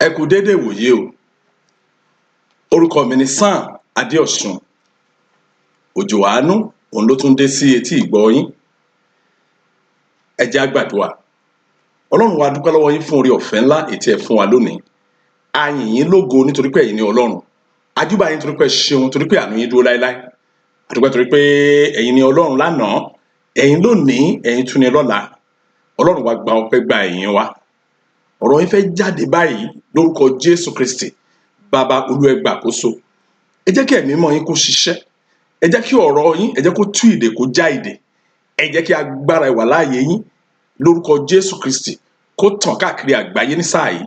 Ẹ kú déédé ìwòyí o. Orúkọ mi ni Sam Adéọ̀ṣun. Òjò àánú òun ló tún dé sí etí ìgbọ́ yín. Ẹ jẹ́ á gbàdúà. Ọlọ́run wa, a dúpẹ́ lọ́wọ́ yín fún oore ọ̀fẹ́ ńlá èyí tí ẹ fún wa lónìí. A yìn yín lógo nítorí pé ẹ̀yin ni Ọlọ́run. A júbà yín torí pé ẹ ṣeun, torí pé àánú yín dúró láéláé. A dúpẹ́ torí pé ẹ̀yin ni Ọlọ́run lánàá, ẹ̀yin lónìí, ẹ̀yin tún ni lọ́la. Ọlọ́run wa, gba ọpẹ́, gba ìyìn wa. Ọ̀rọ̀ yín fẹ́ jáde báyìí lórúkọ Jésù Kristi. Bàbá, Olúwa, ẹ gbàkóso. Ẹ jẹ́ kí Ẹ̀mí Mímọ́ yín kó ṣiṣẹ́. Ẹ jẹ́ kí ọ̀rọ̀ yín, ẹ jẹ́ kó tú ìdè, kó já ìdè. Ẹ jẹ́ kí agbára ìwàláàyè yín lórúkọ Jésù Kristi kó tàn káàkiri àgbáyé ní sáà yìí,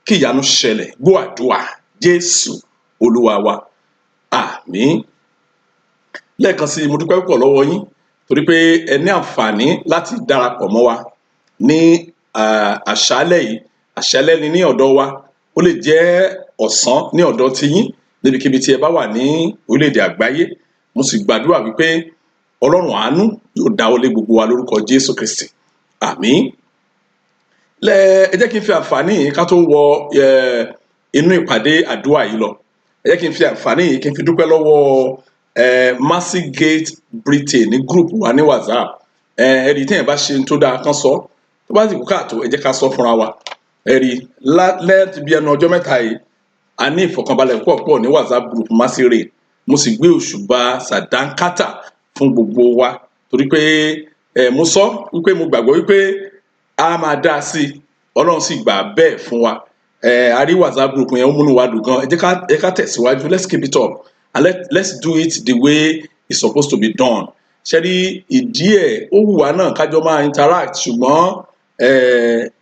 kí ìyanu ṣẹlẹ̀. Gbọ́ àdúà, Jésù Olúwa wa. Àmín. Lẹ́ẹ̀kan sí i, mo dúpẹ́ púpọ̀ lọ́wọ́ yín torí pé ẹ ní àǹfààní láti darapọ̀ mọ́ wa ní àṣálẹ́ yìí. Àṣálẹ́ ni ní ọ̀dọ̀ wa, ó lè jẹ́ ọ̀sán ní ọ̀dọ̀ tiyín níbikíbi tí ẹ bá wà ní orílẹ̀-èdè àgbáyé. Mo sì gbàdúrà wípé Ọlọ́run àánú yóò dáwọ́ lé gbogbo wa lórúkọ Jésù Kristi. Àmín. Ẹ jẹ́ kí n fi àǹfààní yìí, ká tó wọ inú ìpàdé àdúrà yìí lọ, ẹ jẹ́ kí n fi àǹfààní yìí kí n fi dúpẹ́ lọ́wọ́ Mercy Gate Britain ní group wa ní WhatsApp. Ẹ rí, téèyàn bá ṣe tó dáa, kán sọ. Tó bá sì kú káàtó, ẹ jẹ́ ká sọ fúnra wa. Ẹ rí, lẹ́ẹ̀tì bí ẹnu ọjọ́ 3 yìí, a ní ìfọ̀kànbalẹ̀ púpọ̀ púpọ̀ ní WhatsApp group Mercy Rain. Mo sì gbé òṣùbà sàdánkátà fún gbogbo wa torí pé mo sọ wípé mo gbàgbọ́ wípé a máa dá sí i. Ọlọ́run sì gbà bẹ́ẹ̀ fún wa. A rí WhatsApp group yẹn, ó múnú wa dùn gan. Ẹ jẹ́ ká tẹ̀síwájú. Let's keep it up and let's do it the way it's supposed to be done. Ṣe rí, ìdí ẹ̀, ó wù wá náà kájọ máa interact, ṣùgbọ́n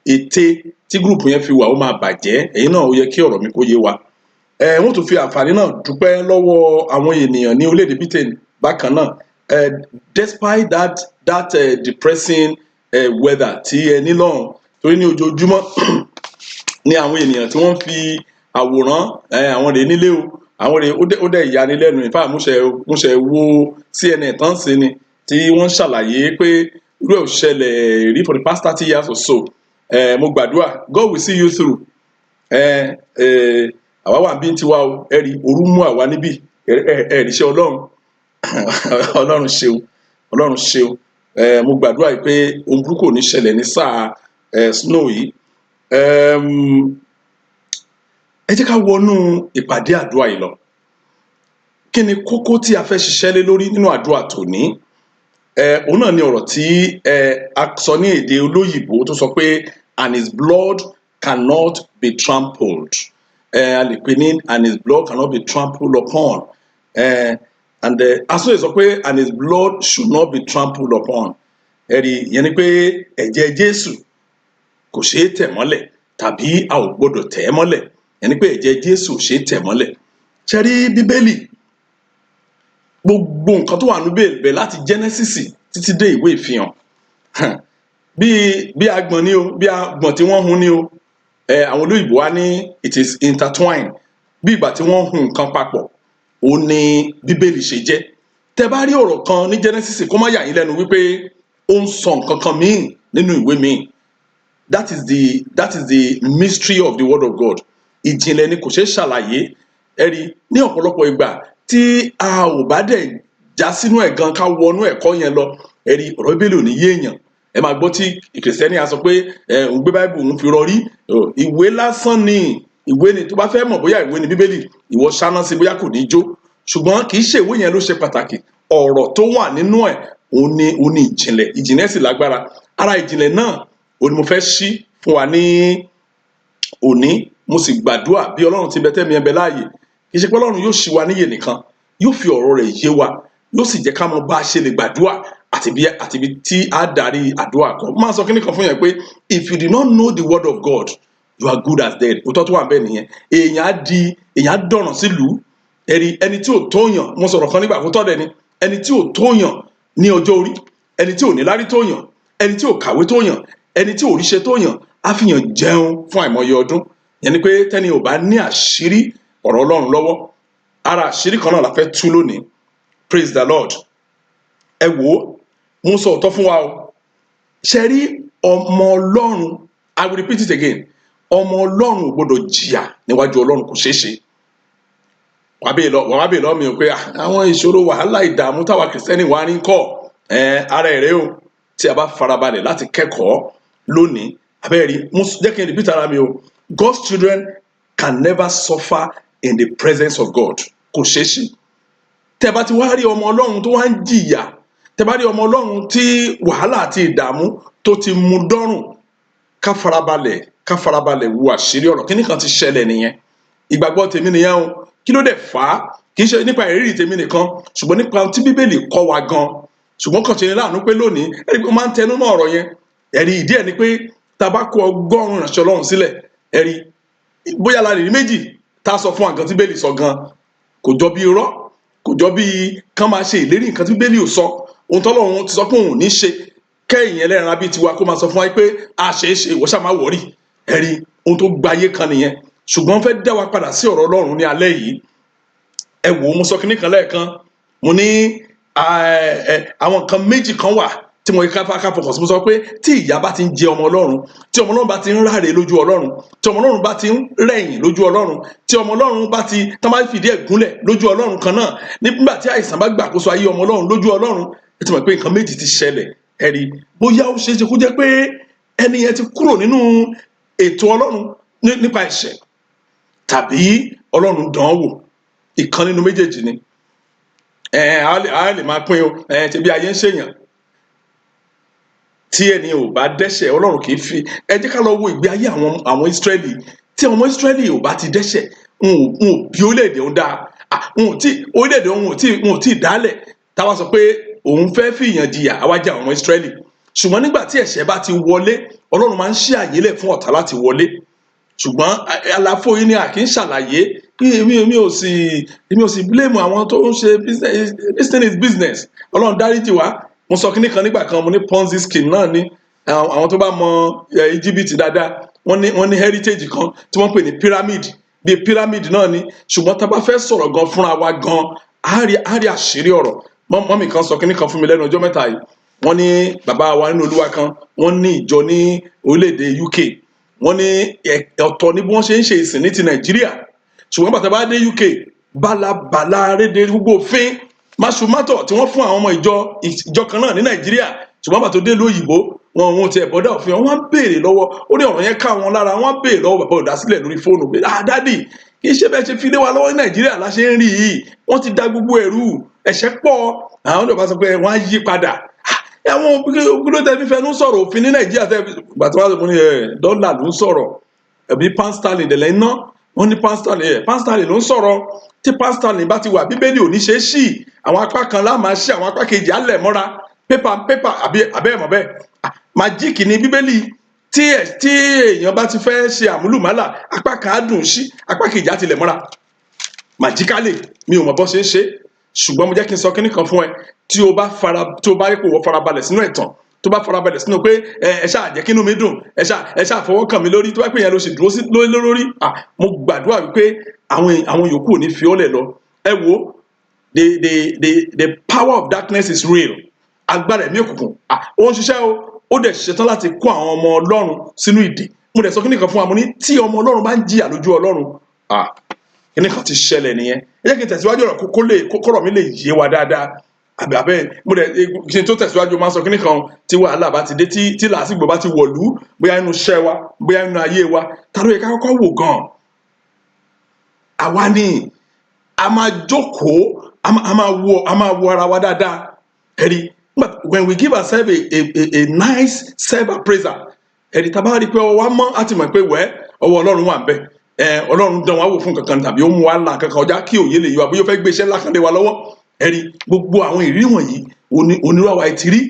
ète tí group yẹn fi wà, ó máa bàjẹ́. Ẹ̀yin náà, ó yẹ kí ọ̀rọ̀ mi kó yé wa. Wọ́n tún fi àǹfààní náà dúpẹ́ lọ́wọ́ àwọn ènìyàn ní orílẹ̀-èdè Britain bákan náà. Despite that depressing weather tí ẹ ní lọ́hùn, torí ní ojoojúmọ́ ní àwọn ènìyàn tí wọ́n fi àwòrán àwọn rèé nílé o, àwọn rèé, ó dẹ̀ yanilẹ́nu. In fact, mo ṣe wo CNN tán sí ni tí wọ́n ṣàlàyé pé irú ẹ̀ ò ṣẹlẹ̀ rí for the past 30 years or so. Mo gbàdúrà, God will see you through. Àwa wà bí ń tiwa o. Ẹ rí, òru mú àwa níbí. Ẹ rí iṣẹ́ Ọlọ́run. Ọlọ́run ṣeun, Ọlọ́run ṣeun. Mo gbàdúrà yìí pé ohun burúkú ò ní ṣẹlẹ̀ ní sáà snow yìí. Ẹ jẹ́ ká wọnú ìpàdé àdúrà yìí lọ. Kí ni kókó tí a fẹ́ ṣiṣẹ́ lé lórí nínú àdúrà tòní? Òun náà ni ọ̀rọ̀ tí a sọ ní èdè olóyìnbó tó sọ pé "And his blood cannot be trampled." A lè pè ní "And his blood cannot be trampled upon." And aṣọ sọ pé "And his blood should not be trampled upon." Ẹ rí, ìyẹn ni pé ẹ̀jẹ̀ Jésù kò ṣeé tẹ̀ mọ́lẹ̀ tàbí a ò gbọdọ̀ tẹ̀ ẹ́ mọ́lẹ̀. Ìyẹn ni pé ẹ̀jẹ̀ Jésù ò ṣeé tẹ̀ mọ́lẹ̀. Ṣe rí Bíbélì, gbogbo nǹkan tó wà níbẹ̀ bẹ̀ láti Genesis títí dé ìwé Ìfihàn, bí agbọ̀n ni o, bí agbọ̀n tí wọ́n hun ni o. Àwọn olóyìnbó wa ní it is intertwined, bí ìgbà tí wọ́n hun nǹkan papọ̀, ó ní Bíbélì ṣe jẹ́. Tẹ́ bá rí ọ̀rọ̀ kan ní Genesis, kó má yà yín lẹ́nu wípé ó ń sọ nǹkan kan míì nínú ìwé míì. That is the mystery of the word of God. Ìjìnlẹ̀ ni, kò ṣeé ṣàlàyé. Ẹ rí, ní ọ̀pọ̀lọpọ̀ ìgbà tí a ò bá dẹ̀ já sínú ẹ̀ gan, ká wọnú ẹ̀kọ́ yẹn lọ, ẹ rí, ọ̀rọ̀ Bíbélì ò ní yé èèyàn. Ẹ máa gbọ́ tí Kìrìsìtẹ́nì á sọ pé ẹ òun gbé Báíbù, òun fi rọrí. Ìwé lásán ni, ìwé ni. Tó bá fẹ́ mọ̀ bóyá ìwé ni Bíbélì, ìwọ ṣáná sí, bóyá kò ní jó. Ṣùgbọ́n kì í ṣe ìwé yẹn ló ṣe pàtàkì. Ọ̀rọ̀ tó wà nínú ẹ̀, òun ni ìjìnlẹ̀. Ìjìnlẹ̀ sì lágbára. Ara ìjìnlẹ̀ náà, òun ni mo fẹ́ ṣí fún wa ní òní. Mo sì gbàdúrà, bí Ọlọ́run ti bẹ tẹ́mi ẹ bẹ láàyè, kì í ṣe pé Ọlọ́run yóò ṣí wa níyè nìkan, yóò fi ọ̀rọ̀ rẹ̀ yé wa, yóò sì jẹ́ ká mọ bá a ṣe lè gbàdúrà àti bí tí a darí àdúrà kọ. Máa sọ kíní kan fún yẹn pé if you do not know the word of God, you are good as dead. Òótọ́ tó wà bẹ́ẹ̀ nìyẹn. Èèyàn á di, èèyàn á dọ̀ràn sílùú. Ẹ̀rí, ẹni tí ò tóyàn, mo sọ̀rọ̀ kan nígbà kó tọ́ dẹ ni, ẹni tí ò tóyàn ní ọjọ́ orí, ẹni tí ò ní lárí tóyàn, ẹni tí ò kàwé tóyàn, ẹni tí ò ríṣe tóyàn, á fi yàn jẹun fún àìmọye ọdún. Yẹn ni pé tẹ́ni ò bá ní àṣírí ọ̀rọ̀ Ọlọ́run lọ́wọ́. Ara àṣírí kan náà la fẹ́ tú lónìí. Praise the Lord. Ẹ wò ó, mo sọ òótọ́ fún wa o. Ṣe rí ọmọ Ọlọ́run, I will repeat it again, Ọmọ Ọlọ́run ò gbọdọ̀ jìyà níwájú Ọlọ́run, kò ṣeé ṣe. Wàá bèè lọ mi ò pé àwọn ìṣòro, wàhálà, ìdààmú táwa Kìrìsìtẹ́nì wá ní kọ́ ẹ ara ẹ̀rẹ́ o. Tí a bá farabalẹ̀ láti kẹ́kọ̀ọ́ lónìí, abẹ́rẹ́ mo jẹ́ kí n repeat ara mi o: God's children can never suffer in the presence of God. Kò ṣeé ṣe. Tẹ́ bá ti wá rí ọmọ Ọlọ́run tó wá ń jìyà, tẹ́ bá rí ọmọ Ọlọ́run tí wàhálà àti ìdààmú tó ti mú dọ́rùn, ká farabalẹ̀, ká farabalẹ̀ wo àṣírí ọ̀rọ̀. Kíní kan ti ṣẹlẹ̀ nìyẹn. Ìgbàgbọ́ tèmi nìyẹn o. Kí ló dẹ̀ fà á? Kì í ṣe nípa ìrírí tèmi nìkan, ṣùgbọ́n nípa ohun tí Bíbélì kọ́ wa gan. Ṣùgbọ́n kàn ṣe ní láàánú pé lónìí, ẹni pé ó máa ń tẹnu mọ́ ọ̀rọ̀ yẹn. Ẹ̀rí ìdí ẹ̀ ni pé tá a bá kó 100 ìránṣẹ́ Ọlọ́run sílẹ̀, ẹ̀rí bóyá la lè rí méjì tá a sọ fún àgàn tí Bíbélì sọ gan. Kò jọ bí irọ́, kò jọ bí kán máa ṣe ìlérí nǹkan tí Bíbélì ò sọ, ohun tọ́lọ́run ti sọ pé òun ò ní ṣe, kẹ́yìn ẹlẹ́ran bíi tiwa kó máa sọ fún wa pé a ṣe é ṣe, ìwọ ṣáà má worry. Ẹ̀rí ohun tó gbayé kan nìyẹn. Ṣùgbọ́n fẹ́ dá wa padà sí ọ̀rọ̀ Ọlọ́run ní alẹ́ yìí. Ẹ wò ó, mo sọ kinní kan lẹ́ẹ̀kan, mo ní àwọn nǹkan méjì kan wà tí mo ká fọkàn sí. Mo sọ pé tí ìyà bá ti ń jẹ ọmọ Ọlọ́run, tí ọmọ Ọlọ́run bá ti ń ráre lójú Ọlọ́run, tí ọmọ Ọlọ́run bá ti ń rẹ̀yìn lójú Ọlọ́run, tí ọmọ Ọlọ́run bá ti tán bá fìdí ẹ̀ gúnlẹ̀ lójú Ọlọ́run kan náà, nígbà tí àìsàn bá gbàkóso ayé ọmọ Ọlọ́run lójú Ọlọ́run, ẹ ti mọ̀ pé nǹkan méjì ti ṣẹlẹ̀. Ẹ̀rí bóyá ó ṣeé ṣe kó jẹ́ pé ẹni yẹn ti kúrò nínú ètò Ọlọ́run nípa ẹ̀ṣẹ̀, tàbí Ọlọ́run dán án wò. Ìkan nínú méjèèjì ni. Ẹ á lè máa pín o. Ẹ ṣe bí ayé ń ṣèyàn, tí ẹni ò bá dẹ́ṣẹ̀, Ọlọ́run kì í fi. Ẹ jẹ́ ká lọ wo ìgbé ayé àwọn Ísírẹ́lì. Tí àwọn ọmọ Ísírẹ́lì ò bá ti dẹ́ṣẹ̀, n ò bí orílẹ̀-èdè òun dáa. N ò tí orílẹ̀-èdè òun ò tí dálẹ̀ táwa sọ pé òun fẹ́ fìyàn jìyà àwa jẹ́ àwọn ọmọ Ísírẹ́lì. Ṣùgbọ́n nígbà tí ẹ̀ṣẹ̀ bá ti wọlé, Ọlọ́run máa ń ṣí àyè lẹ̀ fún ọ̀tá láti wọlé. Ṣùgbọ́n àlàfo yìí ni a kì í ṣàlàyé. Èmi ò sì blame àwọn tó ń ṣe business. This thing is business. Ọlọ́run dáríjì wá. Mo sọ kíní kan nígbà kan, mo ní Ponzi scheme náà ni. Àwọn tó bá mọ Íjíbítì dáadáa, wọ́n ní heritage kan tí wọ́n pè ní pyramid. Bíi pyramid náà ni. Ṣùgbọ́n tá a bá fẹ́ sọ̀rọ̀ gan fúnra wa gan, á rí àṣírí ọ̀rọ̀. Mummy kan sọ kíní kan fún mi lẹ́nu ọjọ́ mẹ́ta yìí. Wọ́n ní bàbá wa nínú Olúwa kan, wọ́n ní ìjọ ní orílẹ̀-èdè UK. Wọ́n ní ọ̀tọ̀ ní bí wọ́n ṣe ń ṣe ìsìn ní ti Nàìjíríà, ṣùgbọ́n bàtà bá dé UK, bálabàla rédè, gbogbo òfin máṣúmátọ̀ tí wọ́n fún àwọn ọmọ ìjọ kan náà ní Nàìjíríà, ṣùgbọ́n bàtà dé lóyìnbó, wọn ò tiẹ̀ bọ́dà òfin. Wọn ń béèrè lọ́wọ́, ó ní ọ̀rọ̀ yẹn ká wọn lára. Wọ́n béèrè lọ́wọ́ bàbá olùdásílẹ̀ lórí fóònù pé, "Ah, daddy, kì í ṣe bẹ́ẹ̀ ṣe fi lé wa lọ́wọ́ ní Nàìjíríà la ṣe ń rí yìí. Wọ́n ti da gbogbo ẹ̀rú, ẹ̀ṣẹ̀ pọ̀." Àwọn ọ̀dọ́ bá sọ pé wọ́n á yí padà. Àwọn kí ló tẹ́ fi fẹnu sọ̀rọ̀ òfin ní Nàìjíríà tẹ́ gbà tí wọ́n sọ fún ní ẹ̀ dọ́là ló ń sọ̀rọ̀ ẹ̀bí pound sterling dẹ̀lẹ́ iná. Wọ́n ní pound sterling, ẹ̀ pound sterling ló ń sọ̀rọ̀. Tí pound sterling bá ti wà, Bíbélì ò ní ṣe é ṣì. Àwọn apá kan lá máa ṣí, àwọn apá kejì á lẹ̀ mọ́ra pépà pépà àbí abẹ́ ẹ̀mọ́ bẹ́ẹ̀. Magic ni Bíbélì. Tí èèyàn bá ti fẹ́ ṣe àmúlùmálà, apá kan á dùn sí, apá kejì á tilẹ̀ mọ́ra magically. Mi ò mọ̀ bọ́ ṣe ń ṣe, ṣùgbọ́n mo jẹ́ kí n sọ kíní kan fún ẹ. Tí o bá rí pé wọ́n farabalẹ̀ sínú ẹ̀tàn, tó bá farabalẹ̀ sínú pé ẹ ṣáà jẹ́ kínú mi dùn, ẹ ṣáà fọwọ́ kàn mí lórí, tó bá pè yẹn ló sì dúró sí lórí, mo gbàdúrà wípé àwọn yòókù ò ní fi ọ́ lẹ̀ lọ. Ẹ wo, the power of darkness is real. Agbára ẹ̀mí òkùnkùn, ó ń ṣiṣẹ́ o. Ó dẹ̀ ṣetán láti kó àwọn ọmọ Ọlọ́run sínú ìdè. Mo dẹ̀ sọ kíní kan fún wa, mo ní tí ọmọ Ọlọ́run bá ń jìyà lójú Ọlọ́run, kíní kan ti ṣẹlẹ̀ nìyẹn. Ẹ jẹ́ kí n tẹ̀síwájú ọ̀rọ̀ kó lè kọ́rọ̀ mi lè yé wa dáadáa. Àbí abẹ́ mo dẹ̀ kí n tó tẹ̀síwájú, máa sọ kíní kan: tí wàhálà bá ti dé, tí làásìgbò bá ti wọ̀lú, bóyá inú iṣẹ́ wa, bóyá inú ayé wa, ta ló yẹ ká kọ́kọ́ wò gan? Àwa ni a máa jókòó, a máa wo ara wa dáadáa. Ẹ̀rí, but when we give ourselves a nice self appraisal, ẹ̀rí, tá a bá rí i pé ọwọ́ wa mọ́, á ti mọ̀ pé wẹ́ ọwọ́ Ọlọ́run wà ń bẹ̀. Ẹ Ọlọ́run dán wa wò fún kankan, tàbí ó mú wa là kankan ọjà kí òye lè yé wa, bóyá ó fẹ́ gbé iṣẹ́ ńlá kan lé wa lọ́wọ́. Ẹ̀rí, gbogbo àwọn ìrírí wọ̀nyí onírú àwa ti rí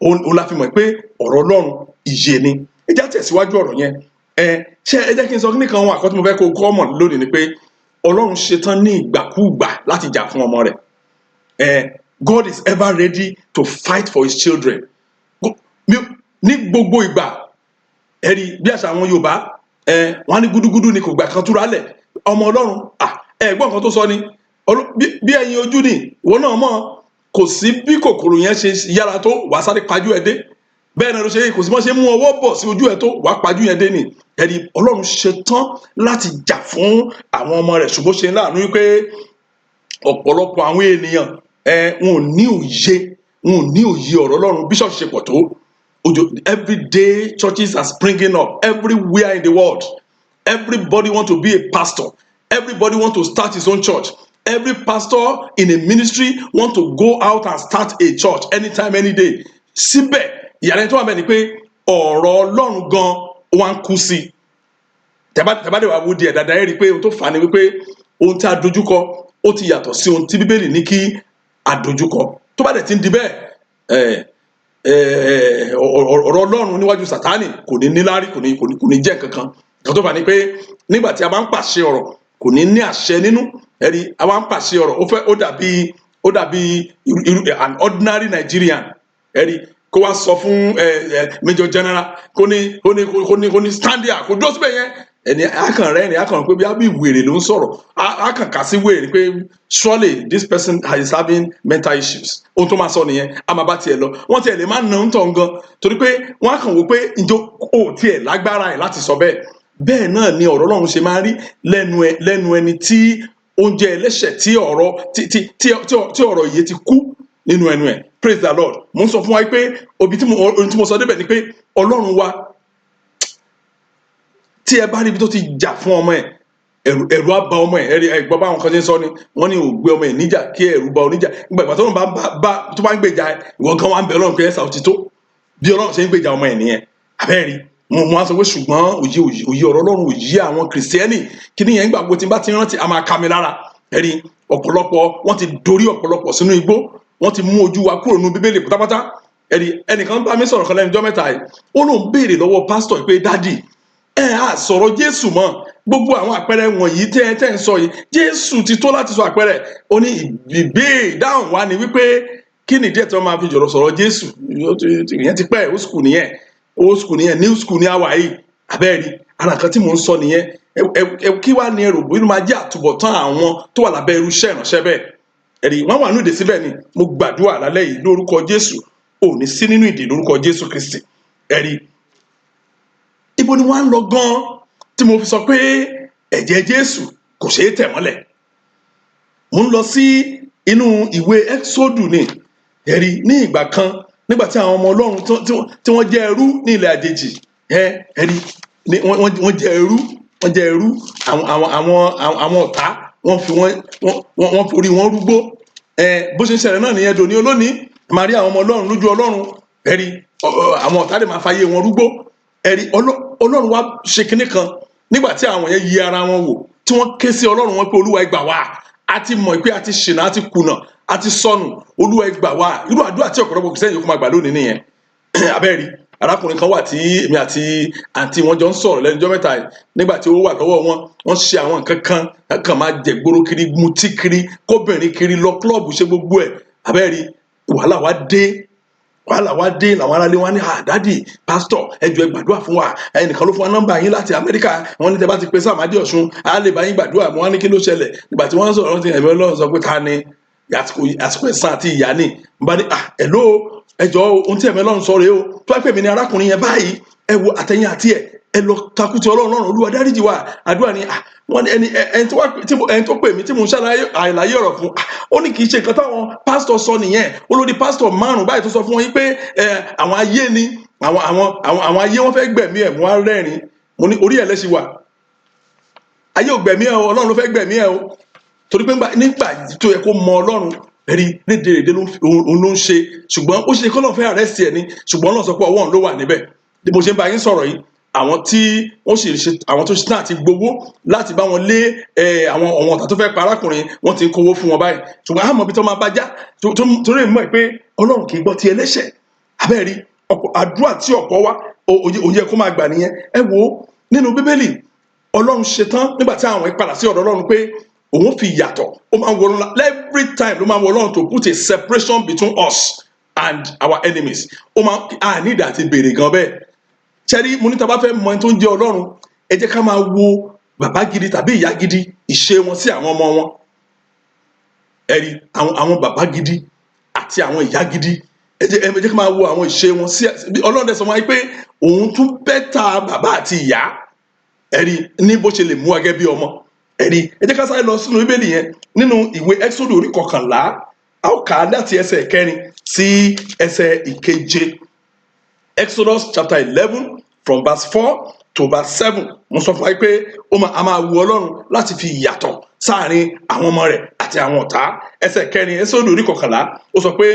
òun la fi mọ̀ pé ọ̀rọ̀ Ọlọ́run ìyè ni. Ẹ já tẹ̀síwájú ọ̀rọ̀ yẹn. Ẹ ṣé, ẹ jẹ́ kí n sọ kíní kan. Ohun àkọ́kọ́ tí mo fẹ́ kó kọ́ mọ̀ lónìí ni pé Ọlọ́run ṣetán ní ìgbàkúùgbà láti jà fún ọmọ rẹ̀. God is ever ready to fight for his children ní gbogbo ìgbà. Ẹ̀rí, bí àṣà àwọn Yorùbá, wọ́n á ní gúdúgúdú ni kò gbà kan túra lẹ̀. Ọmọ Ọlọ́run, ẹ gbọ́ nǹkan tó sọ ni. Bí ẹyin ojú ni ìwọ náà mọ̀, kò sí bí kòkòrò yẹn ṣe yára tó, wàá sáré pajú ẹ dé. Bẹ́ẹ̀ náà ló ṣe, kò sí mọ́ ṣe mú ọwọ́ bọ̀ sí ojú ẹ̀ tó wàá pajú yẹn dé ni. Ẹ̀rí, Ọlọ́run ṣe tán láti jà fún àwọn ọmọ rẹ̀, ṣùgbọ́n ṣe láàánú wípé ọ̀pọ̀lọpọ̀ àwọn ènìyàn ẹ wọn ò ní òye, wọn ò ní òye ọ̀rọ̀ Ọlọ́run. Bí ṣọ́ọ̀ṣì ṣe pọ̀ tó ojo, every day churches are springing up everywhere in the world. Everybody want to be a pastor, everybody want to start his own church, every pastor in a ministry want to go out and start a church anytime, any day. Síbẹ̀, ìyàlẹ́nu tó wà bẹ́ẹ̀ ni pé ọ̀rọ̀ Ọlọ́run gan wá ń kú sí i. Tẹ́bá dẹ̀ wá wo díẹ̀ dáadáa, ẹ rí i pé ohun tó fà á ni wípé ohun tí a dojúkọ, ó ti yàtọ̀ sí ohun tí Bíbélì ní kí a dojúkọ. Tó bá dẹ̀ ti ń di bẹ́ẹ̀, ẹ̀ ẹ̀ ọ̀rọ̀ Ọlọ́run níwájú Sátánì kò ní níláárí, kò ní jẹ́ nǹkan kan. Nǹkan tó fà á ni pé nígbà tí a bá ń pàṣẹ ọ̀rọ̀, kò ní ní àṣẹ nínú. Ẹ̀rí, a bá ń pàṣẹ ọ̀rọ̀, ó fẹ́ ó dàbí an ordinary Nigerian, ẹ̀rí, kó wá sọ fún ẹ ẹ major general, kó ní "Stand there," kó dúró síbẹ̀ yẹn. Ẹni akàn rẹ, ẹni akàn pé bí a bí wèrè ló ń sọ̀rọ̀, akàn kà sí wèrè pé surely this person is having mental issues. Ohun tó máa sọ nìyẹn, a máa bá tiẹ̀ lọ. Wọ́n tiẹ̀ lè má nà ń tọ̀ gan, torí pé wọ́n á kàn wò pé njó o tiẹ̀ lágbára ẹ̀ láti sọ bẹ́ẹ̀. Bẹ́ẹ̀ náà ni ọ̀rọ̀ Ọlọ́run ṣe máa ń rí lẹ́nu ẹ, lẹ́nu ẹni tí oúnjẹ ẹlẹ́ṣẹ̀, tí ọ̀rọ̀ tí tí tí tí ọ̀rọ̀ yìí ti kú nínú ẹnu ẹ̀. Praise the Lord. Mo ń sọ fún wa pé òbí tí mo ohun tí mo sọ débẹ̀ ni pé Ọlọ́run wa, tí ẹ bá rí ibi tó ti jà fún ọmọ ẹ̀, ẹ̀rù á ba ọmọ ẹ̀. Ẹ̀rí ẹ̀gbọ́n báwọn kan ṣe ń sọ ni, wọ́n ní ò gbé ọmọ ẹ̀ níjà kí ẹ̀rù ba oníjà. Nígbà ìgbà tó ń bá tó bá ń gbèjà ẹ, ìwọ gan wà ń bẹ Ọlọ́run pé ẹ̀sà òtítọ́ bí Ọlọ́run ṣe ń gbèjà ọmọ ẹ̀ nìyẹn. Abẹ́rẹ́ mo wá sọ pé ṣùgbọ́n òye ọ̀rọ̀ Ọlọ́run, òye àwọn Kìrìsìtẹ́nì kí nìyẹn. Nígbà gbogbo tí n bá ti rántí, a máa ka mi lára. Ẹ̀rí, ọ̀pọ̀lọpọ̀ wọ́n ti dorí ọ̀pọ̀lọpọ̀ sínú igbó, wọ́n ti mú ojú wa kúrò nínú Bíbélì pátápátá. Ẹ̀rí, ẹnìkan bá mi sọ̀rọ̀ kan lẹ́nu ọjọ́ mẹ́ta yìí, ó lóun béèrè lọ́wọ́ pásítọ̀ pé, "Daddy, ẹ á sọ̀rọ̀ Jésù mọ́. Gbogbo àwọn àpẹẹrẹ wọ̀nyí tẹ́ ń sọ yìí, Jésù ti tó láti sọ àpẹẹrẹ." Ó ní ìbéèrè ìdáhùn wa ni wípé kí ni díẹ̀ tí wọ́n máa fi jọ̀rọ̀ sọ̀rọ̀ Jésù? Ìyẹn ti pẹ́, old school nìyẹn, old school nìyẹn, new school ní àwa yìí. Abẹ́rẹ́ ara nǹkan tí mò ń sọ nìyẹn. Ẹ kí wàá ní ẹrù bóyá máa jẹ́ àtúbọ̀tán àwọn tó wà lábẹ́ irú iṣẹ́ ìránṣẹ́ bẹ́ẹ̀? Ẹ̀rí, wọ́n wà nínú ìdè síbẹ̀ ni. Mo gbàdúrà lálẹ́ yìí lórúkọ Jésù, ò ní sí nínú ìdè lórúkọ Jésù Kristi. Ẹ̀rí, ibo ni wọ́n á lọ gan tí mo fi sọ pé ẹ̀jẹ̀ Jésù kò ṣeé tẹ̀ mọ́lẹ̀? Mo ń lọ sí inú ìwé Exodus ni. Ẹ̀rí, ní ìgbà kan, nígbà tí àwọn ọmọ Ọlọ́run tí wọ́n jẹ́ ẹrú ní ilẹ̀ àjèjì, ẹ̀rí ní wọ́n jẹ́ ẹrú, wọ́n jẹ́ ẹrú. Àwọn ọ̀tá wọ́n fi wọ́n wọ́n wọ́n forí wọn rúgbó. Bó ṣe ń ṣẹlẹ̀ náà nìyẹn dòní olónìí. Máa rí àwọn ọmọ Ọlọ́run lójú Ọlọ́run. Ẹ̀rí, àwọn ọ̀tá lè máa fayé wọn rúgbó. Ẹ̀rí, Ọlọ́run wá ṣe kinní kan nígbà tí àwọn yẹn yí ara wọn wò, tí wọ́n ké sí Ọlọ́run wọn pé, "Olúwa, ẹ gbà wá. A ti mọ̀ pé a ti ṣìnà, a ti kùnà, a ti sọnù. Olúwa, ẹ gbà wá." Irú àdúrà tí ọ̀pọ̀lọpọ̀ Kìrìsìtẹ́nì yòókù máa gbà lónìí nìyẹn. Abẹ́rí, arákùnrin kan wà tí èmi àti àǹtí wọn jọ ń sọ̀rọ̀ lẹ́nu ọjọ́ mẹ́ta yìí. Nígbà tí owó wà lọ́wọ́ wọn, wọ́n ṣe àwọn nǹkan kan kàn, máa jẹ gbóró kiri, mutí kiri, kóbìnrin kiri, lọ club, ṣe gbogbo ẹ̀. Abẹ́rí, wàhálà wá dé, wàhálà wá dé. Làwọn aráalé wa ní, "Ah, daddy pásítọ̀, ẹ jọ̀ọ́, ẹ gbàdúrà fún wa. Ẹnìkan ló fún wa nọ́mbà yín láti Amẹ́ríkà. Wọ́n ní tẹ́ bá ti pe Sam Adéọ̀sùn, á lè bá yín gbàdúrà." Mo wá ní, "Kí ló ṣẹlẹ̀?" Nígbà tí wọ́n ń sọ̀rọ̀, wọ́n ti ẹ̀mí Ọlọ́run sọ pé ta ni àsìkò ẹ̀san àti ìyà ni. N bá ní, "Ah, hello, ẹ jọ̀ọ́, ohun tí ẹ̀mí Ọlọ́run sọ rèé o. Tó bá pè mí ní arákùnrin yẹn báyìí, ẹ wo àtẹ̀yìn àti ẹ̀, ẹ lọ takùtì Ọlọ́run lọ́rùn. Olúwa dáríjì wa." Àdúrà ni. Ah, wọ́n ní ẹni tó pè mí tí mo ń ṣàlàyé àìláyé ọ̀rọ̀ fún, ah, ó ní kì í ṣe nǹkan táwọn pásítọ̀ sọ nìyẹn. Ó lórí pásítọ̀ márùn báyìí tó sọ fún wọn yín pé ẹ àwọn ayé ni àwọn ayé wọn fẹ́ gbẹ̀mí ẹ̀. Mo wá rẹ́rìn. Mo ní orí ẹ̀ lẹ́sìn wà, ayé ò gbẹ̀mí ẹ̀ o, Ọlọ́run ló fẹ́ gbẹ̀mí ẹ̀ o, torí pé nígbà tó yẹ kó mọ Ọlọ́run, rí rédèrèdè òun ló ń ṣe. Ṣùgbọ́n ó ṣe kọ́ lọ́n fẹ́ arrest ẹ̀ ni, ṣùgbọ́n Ọlọ́run sọ pé ọwọ́ òun ló wà níbẹ̀. Bí mo ṣe ń bá yín sọ̀rọ̀ yìí, àwọn tí wọ́n sì ṣe, àwọn tó ṣe náà ti gbowó láti bá wọn lé àwọn ọ̀tá tó fẹ́ pa arákùnrin, wọ́n ti ń kówó fún wọn báyìí. Ṣùgbọ́n àmọ́ bí tó máa bá já, torí mọ̀ pé Ọlọ́run kì í gbọ́ ti ẹlẹ́ṣẹ̀. Abẹ́rẹ́ ọ̀pọ̀ àdúrà tí ọ̀pọ̀ wa òye kó máa gbà nìyẹn. Ẹ wo nínú Bíbélì, Ọlọ́run ṣetán nígbà tí àwọn ìpadà sí ọ̀dọ̀ Ọlọ́run pé òun fi yàtọ̀. Ó máa ń wọ Ọlọ́run every time, ló máa ń wọ Ọlọ́run to put a separation between us and our enemies. Ó máa à ní ìdá àti béèrè gan bẹ́ẹ̀. Ṣẹ́rí, mo ní tá a bá fẹ́ mọ ẹni tó ń jẹ́ Ọlọ́run, ẹ jẹ́ ká máa wo bàbá gidi tàbí ìyá gidi, ìṣe wọn sí àwọn ọmọ wọn. Ẹ̀rí, àwọn bàbá gidi àti àwọn ìyá gidi, Ẹ jẹ́ ká máa wo àwọn ìṣe wọn sí. Ọlọ́run dẹ̀ sọ wọn pé òun tún better bàbá àti ìyá. Ẹ̀rí ní bó ṣe lè mú wa gẹ́gẹ́ bí ọmọ. Ẹ̀rí, ẹ jẹ́ ká sáré lọ sínú Bíbélì yẹn, nínú ìwé Exodus orí 11. A ó kà á láti ẹsẹ̀ 4 sí ẹsẹ̀ 7. Exodus chapter 11 from verse 4 to verse 7. Mo sọ fún wa pé ó máa a máa wu Ọlọ́run láti fi ìyàtọ̀ sáàrin àwọn ọmọ rẹ̀ àti àwọn ọ̀tá. Ẹsẹ̀ 4, Exodus orí 11, ó sọ pé,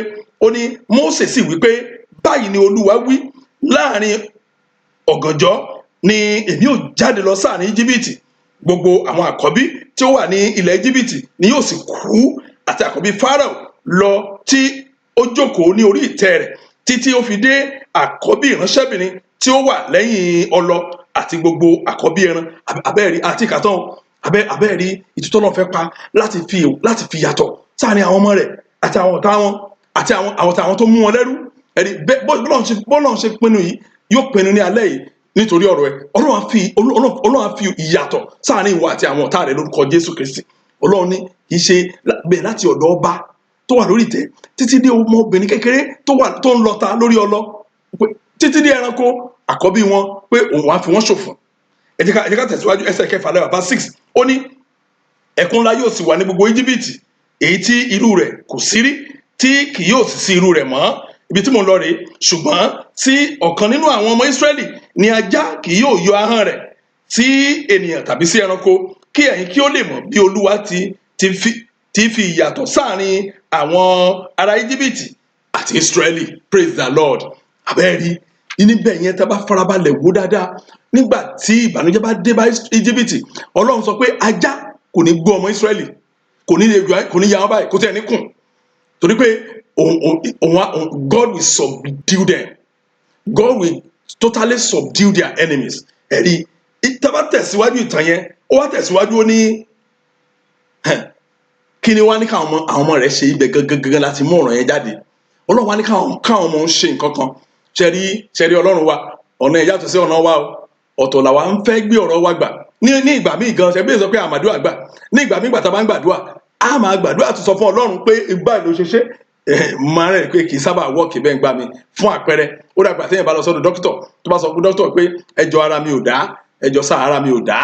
ó ní, Mósè sì wí pé, "Báyìí ni Olúwa wí: Láàrin ọ̀gànjọ́ ni èmi ò jáde lọ sáàrin Íjíbítì. Gbogbo àwọn àkọ́bí tí ó wà ní ilẹ̀ Íjíbítì ni yóò sì kú, àti àkọ́bí Fáráò lọ tí ó jókòó ní orí ìtẹ́ rẹ̀, títí ó fi dé àkọ́bí ìránṣẹ́bìnrin tí ó wà lẹ́yìn ọlọ, àti gbogbo àkọ́bí ẹran." Abẹ́ẹ̀rí àti ìkàtàn abẹ́ẹ̀rí ìtútọ́ náà fẹ́ pa láti fi yàtọ̀ sáàrin àwọn ọmọ rẹ̀ àti àwọn ọ̀tá wọn àti àwọn tó mú wọn lẹ́rú. Ẹ̀rí bọ́lọ́run ṣe pinnu yìí, yóò pinnu ní alẹ́ yìí nítorí ọ̀rọ̀ ẹ̀. Ọlọ́run á fi ìyàtọ̀ sáàrin ìwọ àti àwọn ọ̀tá rẹ̀ lórúkọ Jésù Kristi. Ọlọ́run ní kì í ṣe bẹ́ẹ̀, láti ọ̀dọ̀ ọba tó wà lórí ìtẹ́ títí dé ọmọbìnrin kékeré tó wà tó ń lọta lórí ọlọ, pé títí dé ẹranko àkọ́bí wọn, pé òun á fi wọ́n ṣòfò. Ẹ jẹ́ ká tẹ̀síwájú. Ẹsẹ̀ 6 lẹ́wà, verse 6, ó ní, "Ẹkún ńlá yóò sì wà ní gbogbo Íjíbítì, èyí tí irú rẹ̀ kò sí rí, tí kì yóò sì sí irú rẹ̀ mọ́." Ibi tí mò ń lọ rèé. "Ṣùgbọ́n tí ọ̀kan nínú àwọn ọmọ Ísírẹ́lì ní ajá kì yóò yọ ahọ́n rẹ̀ sí ènìyàn tàbí sí ẹranko, kí ẹ̀yin kí ó lè mọ̀ bí Olúwa ti fi ìyàtọ̀ sáàrin àwọn ará Íjíbítì àti Ísírẹ́lì." Praise the Lord. Àbẹ́ẹ̀rí níbẹ̀ yẹn, tá a bá farabalẹ̀ wò dáadáa, nígbà tí ìbànújẹ́ bá dé bá Íjíbítì, Ọlọ́run sọ pé ajá kò ní gbọ́ ọmọ Ísírẹ́lì, kò ní lè yọ, kò ní ya wọn báyìí, kò tẹ̀ ní kùn, torí pé òun òun òun God will subdue them. God will totally subdue their enemies. Ẹ̀rí, tá a bá tẹ̀síwájú ìtàn yẹn, ó wá tẹ̀síwájú, ó ní, kí ni wá ní káwọn ọmọ àwọn ọmọ rẹ̀ ṣe? Ibẹ̀ gangan gangan láti mú ọ̀rọ̀ yẹn jáde. Ọlọ́run wá ní káwọn ọmọ ń ṣe nǹkan kan. Ṣẹ́rí, Ọlọ́run wa, ọ̀nà ẹ̀ yàtọ̀ sí ọ̀nà wa o. Ọ̀tọ̀ làwa ń fẹ́ gbé ọ̀rọ̀ wa gbà. Ní ìgbà míì gan, ṣe bí èso pé àmàdúrà gbà, ní ìgbà míì gbà tá a bá ń gbàdúrà, a máa gbàdúrà tó sọ fún Ọlọ́run pé ìgbà ló ṣe ṣe máa rẹ̀ pé kì í sábà wọ́ọ̀kì bẹ́ẹ̀. Gbà mí fún àpẹẹrẹ, ó dàgbà téèyàn bá lọ sọ́dọ̀ dókítà, tó bá sọ fún dókítà pé, "Ẹjọ́, ara mi ò dá, ẹjọ́ sáà, ara mi ò dá,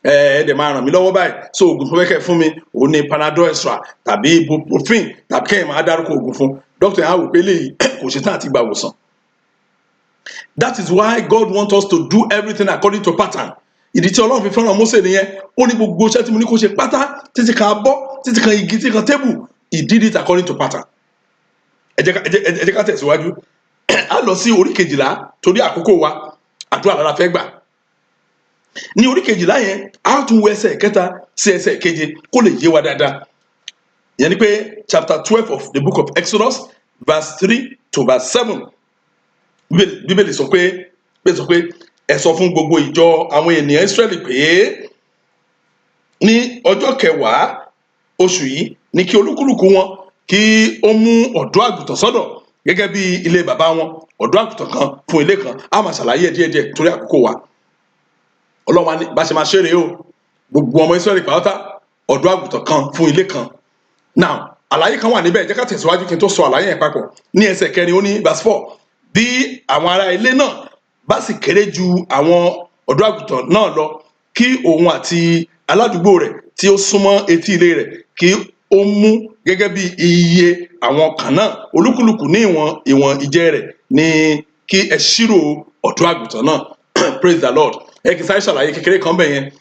ẹ ẹ dẹ̀ máa ràn mí lọ́wọ́ báyìí, so oògùn tó fẹ́ kẹ́ fún mi òun ni Panadol Extra tàbí ibuprofen," tàbí kẹ́yìn máa dárúkọ oògùn fún dókítà yẹn, á wò pé eléyìí kò ṣe tán àti gbà wòsàn. That is why God wants us to do everything according to pattern. Ìdí tí Ọlọ́run fi fẹ́ràn Mósè nìyẹn. Ó ní gbogbo iṣẹ́ tí mo ní kó ṣe pátá, títí kan abọ́, títí kan igi, títí kan tébù, he did it according to pattern. Ẹ jẹ́ ká tẹ̀síwájú. Á lọ sí orí 12 torí àkókò wa. Àdúrà lára fẹ́ gbà. Ní orí 12 yẹn, á tún wo ẹsẹ̀ 3 sí ẹsẹ̀ 7 kó lè yé wa dáadáa. Ìyẹn ni pé chapter 12 of the book of Exodus, verse 3 to verse 7. Bíbélì sọ pé, "Ẹ sọ fún gbogbo ìjọ àwọn ènìyàn Ísírẹ́lì pé ní ọjọ́ 10 oṣù yìí ní kí olúkúlùkù wọn kí ó mú ọ̀dọ́ àgùntàn sọ́dọ̀ gẹ́gẹ́ bí ilé bàbá wọn, ọ̀dọ́ àgùntàn kan fún ilé kan." Á máa ṣàlàyé ẹ̀ díẹ̀díẹ̀ torí àkókò wa. Ọlọ́run wa ní bá ṣe máa ṣe rèé o, gbogbo ọmọ Ísírẹ́lì pátá, ọ̀dọ́ àgùntàn kan fún ilé kan. Now, àlàyé kan wà níbẹ̀. Jẹ́ ká tẹ̀síwájú kí n tó sọ àlàyé yẹn papọ̀. Ní ẹsẹ̀ 4, ó ní, verse 4, "Bí àwọn ará ilé náà bá sì kéré ju àwọn ọ̀dọ́ àgùntàn náà lọ, kí òun àti aládùúgbò rẹ̀ tí ó súnmọ́ etí ilé rẹ̀ kí ó mú gẹ́gẹ́ bí iye àwọn kan náà. Olúkúlùkù ní ìwọ̀n ìwọ̀n ìjẹ rẹ̀ ní kí ẹ ṣírò ọ̀dọ́ àgùntàn náà." Praise the Lord. Ẹ kì í sáré ṣàlàyé kékeré kan bẹ̀ yẹn.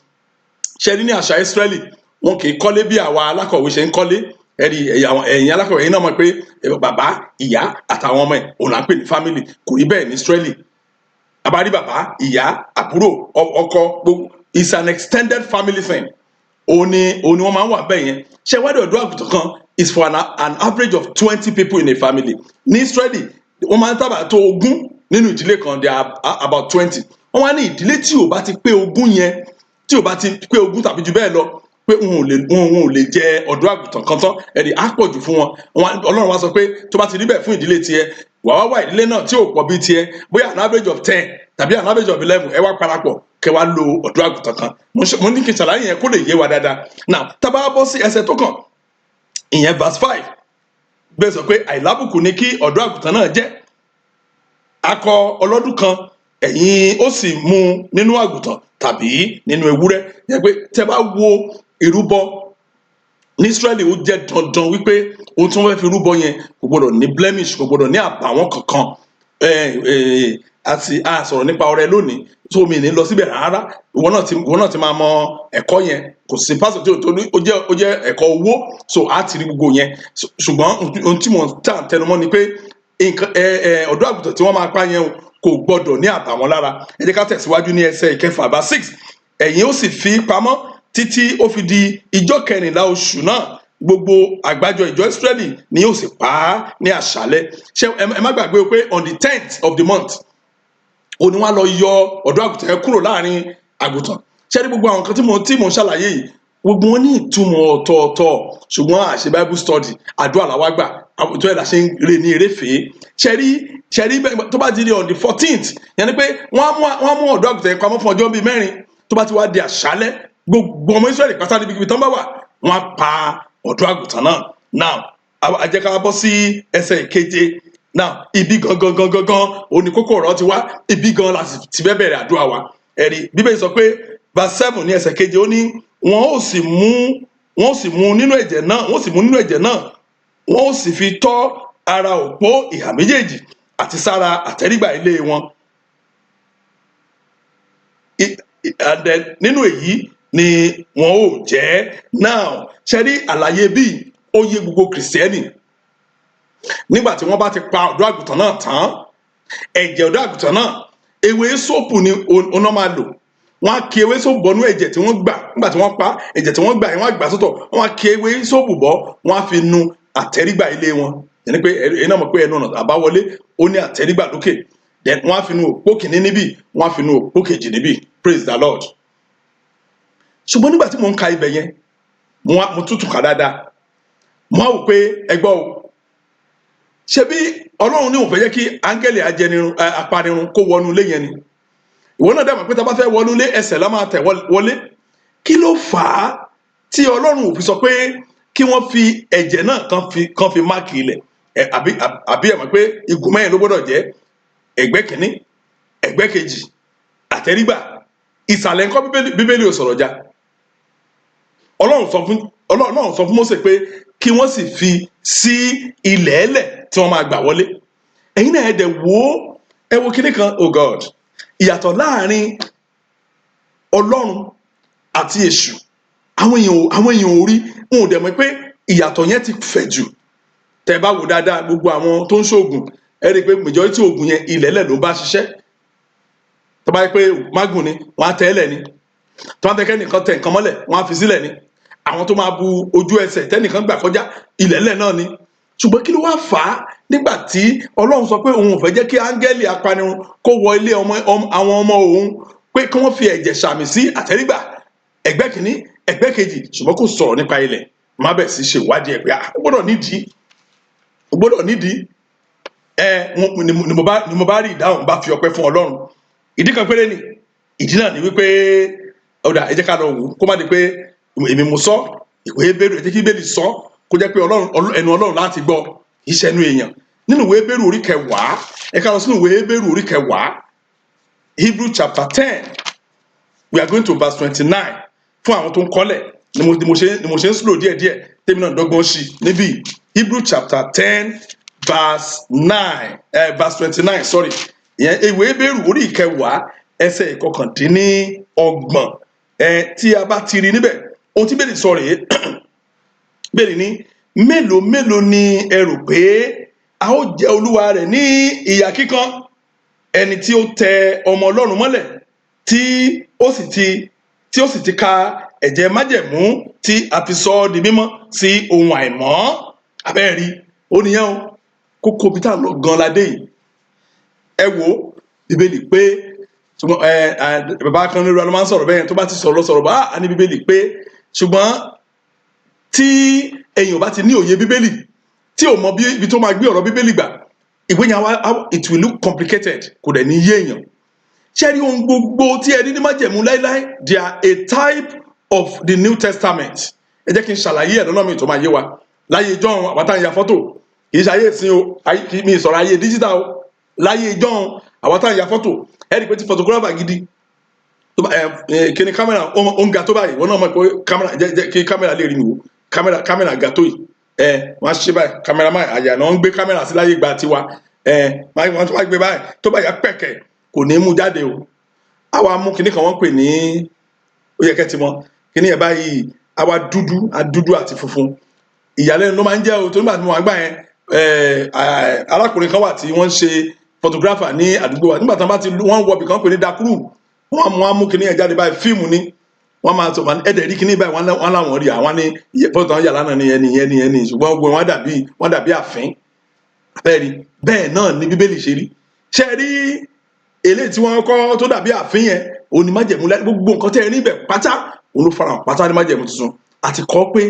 Ṣe ní àṣà Ísírẹ́lì, wọn kì í kọ́lé bí àwa alákọ̀wé ṣe ń kọ́lé. Ẹ̀rí ẹ̀yin alákọ̀wé yìí náà mọ̀ pé bàbá, ìyá àtàwọn ọmọ ẹ̀ òun là ń pè ní family. Kò rí bẹ́ẹ̀ ní Ísírẹ́lì. Abárí bàbá, ìyá, àbúrò, ọkọ, gbogbo, it's an extended family thing. Òun ni wọ́n máa ń wà bẹ́ẹ̀ yẹn. Ṣé wádìí, ọ̀dọ́ àgùntàn kan is for an average of 20 people in a family. Ní Ísírẹ́lì, wọ́n máa ń sábà tó 20 nínú ìdílé kan. They are about 20. Wọ́n wá ní ìdílé tí ò bá ti pé 20 yẹn, tí ò bá ti pé 20 tàbí jù bẹ́ẹ̀ lọ, pé wọn ò lè jẹ ọ̀dọ́ àgùntàn kan tán. Ẹ̀rí á pọ̀ jù fún wọn. Ọlọ́run wá sọ pé tó bá ti rí bẹ́ẹ̀ fún ìdílé tiẹ̀, wà wá wá ìdílé náà tí ò pọ̀ bíi tiẹ̀, bóyá an average of 10 tàbí an average of 11, ẹ wá parapọ̀ kẹ wá lo ọ̀dọ́ àgùntàn kan. Mo ní kí n ṣàlàyé yẹn kó lè yé wa dáadáa. Now, tá a bá bọ́ sí ẹsẹ̀ tó kàn, ìyẹn verse 5. Bẹ́ẹ̀ sọ pé àìlábùkù ni kí ọ̀dọ́ àgùntàn náà jẹ́, akọ ọlọ́dún kan. Ẹ̀yin ó sì mú nínú àgùntàn tàbí nínú ewúrẹ́. Yẹn pé tẹ́ bá wo ìrúbọ ní Israẹli, ó jẹ́ dandan wípé ohun tí wọ́n fẹ́ fi rúbọ yẹn kò gbọdọ̀ ní blemish, kò gbọdọ̀ ní àbàwọ́n kankan. Ẹ ẹ àti a sọ̀rọ̀ nípa ọrẹ lónìí tó mi ní lọ síbẹ̀ rárá. Ìwọ náà ti máa mọ ẹ̀kọ́ yẹn. Kò sí pásítọ̀ tí ò ní. Ó jẹ́ ẹ̀kọ́ owó, so a ti rí gbogbo yẹn. Ṣùgbọ́n ohun tí mò ń tà tẹnumọ́ ni pé nǹkan ẹ ẹ ọ̀dọ́ àgùntàn tí wọ́n máa pa yẹn o, kò gbọdọ̀ ní àbàwọ́n lára. Ẹ jẹ́ ká tẹ̀síwájú ní ẹsẹ̀ 6, verse 6. Ẹ̀yin ó sì fi pamọ́ títí ó fi di ìjọ 14 oṣù náà. Gbogbo àgbájọ ìjọ Israẹli ni yóò sì pa á ní àṣálẹ́. Ṣé ẹ má gbàgbé o pé on the 10th of the month ó ní wọ́n á lọ yọ ọ̀dọ́ àgùntàn yẹn kúrò láàrin àgùntàn. Ṣé ní gbogbo àwọn nǹkan tí mò ń ṣàlàyé yìí, gbogbo wọn ní ìtumọ̀ ọ̀tọ̀ọ̀tọ̀, ṣùgbọ́n àṣẹ Bible study, àdúrà làwa gbà tó ẹ̀ la ṣe ń rè ní eréfèé. Ṣe rí bẹ́ẹ̀, tó bá di on the 14th yẹn ni pé wọ́n á mú ọ̀dọ́ àgùntàn yẹn pamọ́ fún ọjọ́ bíi 4. Tó bá ti wá di àṣálẹ́, gbogbo ọmọ Israẹli pátá níbi tán bá wà, wọ́n á pa ọ̀dọ́ àgùntàn náà. Now, a jẹ́ ká bọ́ sí ẹsẹ̀ 7. Now, ibi gangan gangan gangan òní kókó ọ̀rọ̀ ti wá. Ibi gan la sì ti fẹ́ bẹ̀rẹ̀ àdúrà wa. Ẹ̀rí Bíbélì sọ pé, verse 7 ní ẹsẹ̀ 7, ó ní wọn ó sì mú nínú ẹ̀jẹ̀ náà, wọn ó sì mú nínú ẹ̀jẹ̀ náà, wọn ó sì fi tọ́ ara òpó ìhà méjèèjì àti sára àtẹ́rígbà ilé wọn. And then nínú èyí ni wọn ó jẹ́. Now, ṣe rí àlàyé bíi ó yé gbogbo Kìrìsìtẹ́nì. Nígbà tí wọ́n bá ti pa ọ̀dọ́ àgùntàn náà tán, ẹ̀jẹ̀ ọ̀dọ́ àgùntàn náà, ewé sóòpù ni oná máa lò. Wọ́n á ki ewé sóòpù bọ́nú ẹ̀jẹ̀ tí wọ́n gbà nígbà tí wọ́n pa. Ẹ̀jẹ̀ tí wọ́n gbà yẹn, wọ́n á gbà sọ́tọ̀. Wọ́n á ki ewé sóòpù bọ́, wọ́n á fi nu àtẹ́rígbà ilé wọn. Yẹn pé ẹ̀yin náà mọ̀ pé ẹnu ọ̀nà àbáwọlé, ó ní àtẹ́rígbà lókè. Then wọ́n á fi nu òpó kìíní níbí, wọ́n á fi nu òpó kejì níbí. Praise the Lord. Ṣùgbọ́n nígbà tí mò ń ka ibẹ̀ yẹn, mo tútù kà dáadáa. Mo á wò pé, ẹgbọ́ o, ṣebí Ọlọ́run ní òun fẹ́ jẹ́ kí áńgẹ́lì ajẹnirun, apanirun kó wọnú ilé yẹn ni. Ìwọ náà dàgbà pé tá a bá fẹ́ wọnú ilé, ẹsẹ̀ la máa tẹ̀ wọlé. Kí ló fà á tí Ọlọ́run ò fi sọ pé kí wọ́n fi ẹ̀jẹ̀ náà kàn fi mark ilẹ̀? Àbí ẹ mọ̀ pé igun mẹ́rin ló gbọ́dọ̀ jẹ́: ẹ̀gbẹ́ kìíní, ẹ̀gbẹ́ kejì, àtẹrígbà, ìsàlẹ̀ ńkọ́? Bíbélì ò sọ̀rọ̀ já. Ọlọ́run sọ fún Mósè pé kí wọ́n sì fi sí ilẹ̀ ẹlẹ̀ tí wọ́n máa gbà wọlé. Ẹ̀yin náà, ẹ dẹ̀ wò ó, ẹ wo kíní kan. Oh God, ìyàtọ̀ láàrin Ọlọ́run àti èṣù, àwọn èèyàn ò rí. Wọn ò dẹ̀ mọ̀ pé ìyàtọ̀ yẹn ti fẹ̀ jù. Tẹ́ bá wò dáadáa, gbogbo àwọn tó ń ṣoògùn, ẹ rí i pé majority oògùn yẹn, ilẹ̀ ẹlẹ̀ ló bá ṣiṣẹ́. Tó bá yẹ pé mágùn ni, wọ́n á tẹ́ ẹlẹ̀ ni. Tó bá fẹ́ kẹ́nìkan tẹ nǹkan mọ́lẹ̀, wọ́n á fi sílẹ̀ ni. Àwọn tó máa bu ojú ẹsẹ̀ tẹ́nìkan gbà kọjá, ilẹ̀ ẹlẹ̀ náà ni. Ṣùgbọ́n kí ló wá fà á nígbà tí Ọlọ́run sọ pé òun ò fẹ́ jẹ́ kí áńgẹ́lì apanirun kó wọ ilé àwọn ọmọ òun, pé kí wọ́n fi ẹ̀jẹ̀ sàmì sí àtẹ́rígbà, ẹ̀gbẹ́ kìíní, ẹ̀gbẹ́ kejì, ṣùgbọ́n kò sọ̀rọ̀ nípa ilẹ̀? Má bẹ̀ sí ṣèwádìí ẹ̀ pé ó gbọ́dọ̀ nídìí, ó gbọ́dọ̀ nídìí. Ẹ ni mo bá rí ìdáhùn, bá fi ọpẹ́ fún Ọlọ́run. Ìdí kan péré ni. Ìdí náà ni wípé, ọ̀dà, ẹ jẹ́ ká lọ wò ó, kó má di pé èmi mo sọ. Ìwé Hébérù, ẹ jẹ́ kí Bíbélì sọ, kó jẹ́ pé Ọlọ́run, ẹnu Ọlọ́run láti gbọ́, kì í ṣe ẹnu èèyàn. Nínú ìwé Hébérù orí 10, ẹ ká lọ sínú ìwé Hébérù orí 10, Hebrew chapter 10. We are going to verse 29. Fún àwọn tó ń kọ́lẹ̀ ni mo ṣe ń slow díẹ̀díẹ̀, tèmi náà dọ́gbọ́n sí níbí. Hebrew chapter 10 verse 9, verse 29, sorry. Ìyẹn ìwé Hébérù orí 10, ẹsẹ̀ 29. Tí a bá ti rí níbẹ̀, ohun tí Bíbélì sọ rèé. Bíbélì ní, "Mélòó mélòó ni ẹ rò pé a ó jẹ olúwa rẹ̀ ní ìyà kíkan, ẹni tí ó tẹ ọmọ Ọlọ́run mọ́lẹ̀, tí ó sì ti ka ẹ̀jẹ̀ májẹ̀mú tí a fi sọ ọ́ di mímọ́ sí ohun àìmọ́?" Abẹ́ẹ̀rí ó nìyẹn o. Kókó bí tá à ń lọ gan la dé yìí. Ẹ wo Bíbélì pé, ṣùgbọ́n ẹ ẹ bàbá kan lórí wa ló máa ń sọ̀rọ̀ bẹ́ẹ̀. Tó bá ti sọ̀rọ̀ sọ̀rọ̀ bá a ní Bíbélì pé, ṣùgbọ́n tí èèyàn bá ti ní òye Bíbélì, tí ò mọ bí ibi tó máa gbé ọ̀rọ̀ Bíbélì gbà, ìwé yẹn it will look complicated, kò dẹ̀ ní yé èèyàn. Ṣé rí ohun gbogbo tí ẹ rí ní májẹ̀mú láíláí, they are a type of the New Testament. Ẹ jẹ́ kí n ṣàlàyé ẹ̀ lọ́nà mi tó máa yé wa. Láyé ìjọ́ àwọn tá ń ya fọ́tò, Kì í ṣe ayé ìsìn o, kì í mi sọ̀rọ̀ ayé digital o. Láyé ìjọ́un, àwọn táwọn ya fọ́tò, ẹ rí i pé tí photographer gidi tó bá ẹ ẹ kí ni kámẹ́rà ó ń ga tó báyìí, wọn náà mọ̀ pé kámẹ́rà jẹ́ kí kámẹ́rà lè rí mi wò, kámẹ́rà ga tó yìí. Wọ́n á ṣe báyìí, cameraman àyà náà ń gbé kámẹ́rà sí láyé ìgbà tiwa. Wọ́n tó bá gbé báyìí, tó bá yà pẹ̀kẹ̀, kò ní mú jáde o. Àwa mú kinní kan wọ́n pè ní, ó yẹ kẹ́ ti mọ̀ kinní yẹn báyìí, àwa dúdú, adúdú àti funfun. Ìyàlẹ́nu ló máa ń jẹ́ o, tó nígbà tí mo wà gbà yẹn, arákùnrin kan wà tí wọ́n ń ṣe photographer ní àdúgbò wa. Nígbà tí wọ́n bá ti wọ́n wọ ibì kan pè ní dark room, wọ́n á mú kinní yẹn jáde báyìí, fíìmù ni wọ́n máa sọ ẹ̀dẹ̀ rí kinní báyìí, wọ́n láwọn rí àwọn ní fọ́tò àwọn yàrá náà ní ẹni ẹni ẹni, ṣùgbọ́n gbogbo wọn dàbí àfín abẹ́rí. Bẹ́ẹ̀ náà ni Bíbélì ṣe rí. Ṣe rí eléyìí tí wọ́n kọ́ tó dàbí àfín yẹn, òun ni májẹ̀mú láé. Gbogbo nǹkan tẹ́ ẹ níbẹ̀ pátá, òun ló farahàn pátá ní májẹ̀mú tuntun. Àti kọ́ pé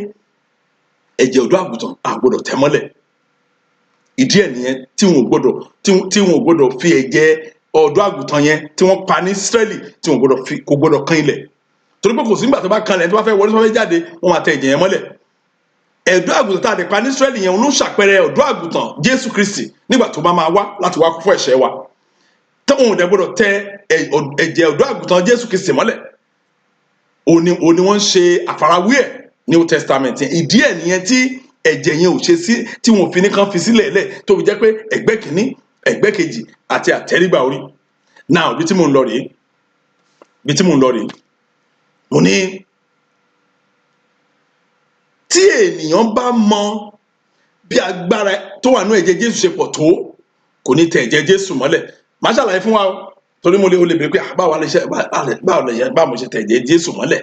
ẹ̀jẹ̀ ọ̀dọ́ àgùntàn a gbọ́dọ̀ tẹ̀ mọ́lẹ̀. Ìdí ẹ̀ nìyẹn tí wọn ò gbọ́dọ̀ fi ẹ̀jẹ̀ ọ̀dọ́ àgùntàn yẹn tí wọ́n pa ní Ísírẹ́lì, tí wọn ò gbọ́dọ̀ fi, kò gbọ́dọ̀ kan ilẹ̀, torí pé kò sí nígbà tó bá kan ilẹ̀, tó bá fẹ́ wọlé, tó bá fẹ́ jáde, wọ́n máa tẹ ẹ̀jẹ̀ yẹn mọ́lẹ̀. Ọ̀dọ́ àgùntàn tá a lè pa ní Ísírẹ́lì yẹn, òun ló ṣàpẹẹrẹ ọ̀dọ́ àgùntàn Jésù Kristi nígbà tó bá máa wá láti wá kú fún ẹ̀ṣẹ̀ wa, tí òun ò dẹ̀ gbọ́dọ̀ tẹ ẹ̀jẹ̀ ọ̀dọ́ àgùntàn Jésù Kristi mọ́lẹ̀. Òun ni wọ́n ń ṣe àfarawé ẹ̀ ní Old Testament yẹn. Ìdí ẹ̀ nìyẹn tí ẹ̀jẹ̀ yẹn ò ṣe sí, tí wọn ò fi ní kán fi sílẹ̀ lẹ̀, tó fi jẹ́ pé ẹ̀gbẹ́ kìíní, ẹ̀gbẹ́ kejì àti àtẹ́rígbà orí. Now, ibi tí mò ń lọ rèé, ibi tí mò ń lọ rèé. Mo ní tí ènìyàn bá mọ bí agbára tó wà ní ẹ̀jẹ̀ Jésù ṣe pọ̀ tó, kò ní tẹ ẹ̀jẹ̀ Jésù mọ́lẹ̀. Màá ṣàlàyé fún wa o, torí mo lè o lè béèrè pé, ah, báwo lè ṣe báwo lè ṣe báwo mo ṣe tẹ ẹ̀jẹ̀ Jésù mọ́lẹ̀?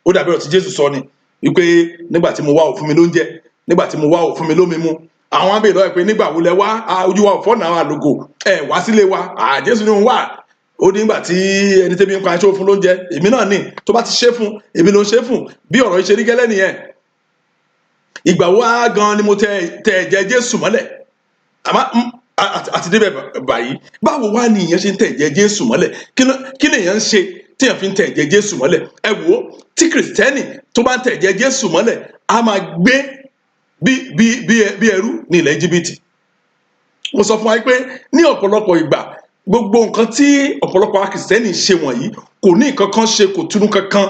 Ó dàbí ọ̀rọ̀ tí Jésù sọ ni wípé nígbà tí mo wá, ò fún mi lóúnjẹ; nígbà tí mo wá, ò fún mi lómi mu. Àwọn á béèrè lọ́wọ́ ẹ̀ pé nígbà wo lẹ wá? Ah, ojú wa ò fọ́ náà, àlògò ẹ wá sílé wa. Ah, Jésù ní òun wà. Ó ní nígbà tí ẹni tẹ́bi ń pa, aṣọ fún lóúnjẹ. Èmi náà ní tó bá ti ṣe fún èmi ló ń ṣe fún. Bí ọ̀rọ̀ yìí ṣe rí gẹ́lẹ́ nìyẹn. Ìgbà wo á gan ni mo tẹ ẹ̀jẹ̀ Jésù mọ́lẹ̀? Àmọ́ àti débẹ̀ báyìí, báwo wá ni ìyẹn ṣe ń tẹ ẹ̀jẹ̀ Jésù mọ́lẹ̀? Kí lèèyàn ń ṣe téèyàn fi ń tẹ ẹ̀jẹ̀ Jésù mọ́lẹ̀? Ẹ wò ó, tí Kìrìsìtẹ́nì tó bá ń tẹ ẹ̀jẹ̀ Jésù mọ́lẹ̀, á máa gbé bí ẹrú ní ilẹ̀ Íjíbítì. Mo sọ fún wa pé ní ọ̀pọ̀lọpọ̀ ìgbà, gbogbo nǹkan tí ọ̀pọ̀lọpọ̀ àwọn Kìrìsìtẹ́nì ṣe wọ̀nyí kò ní nǹkan kan ṣe, kò túnú kankan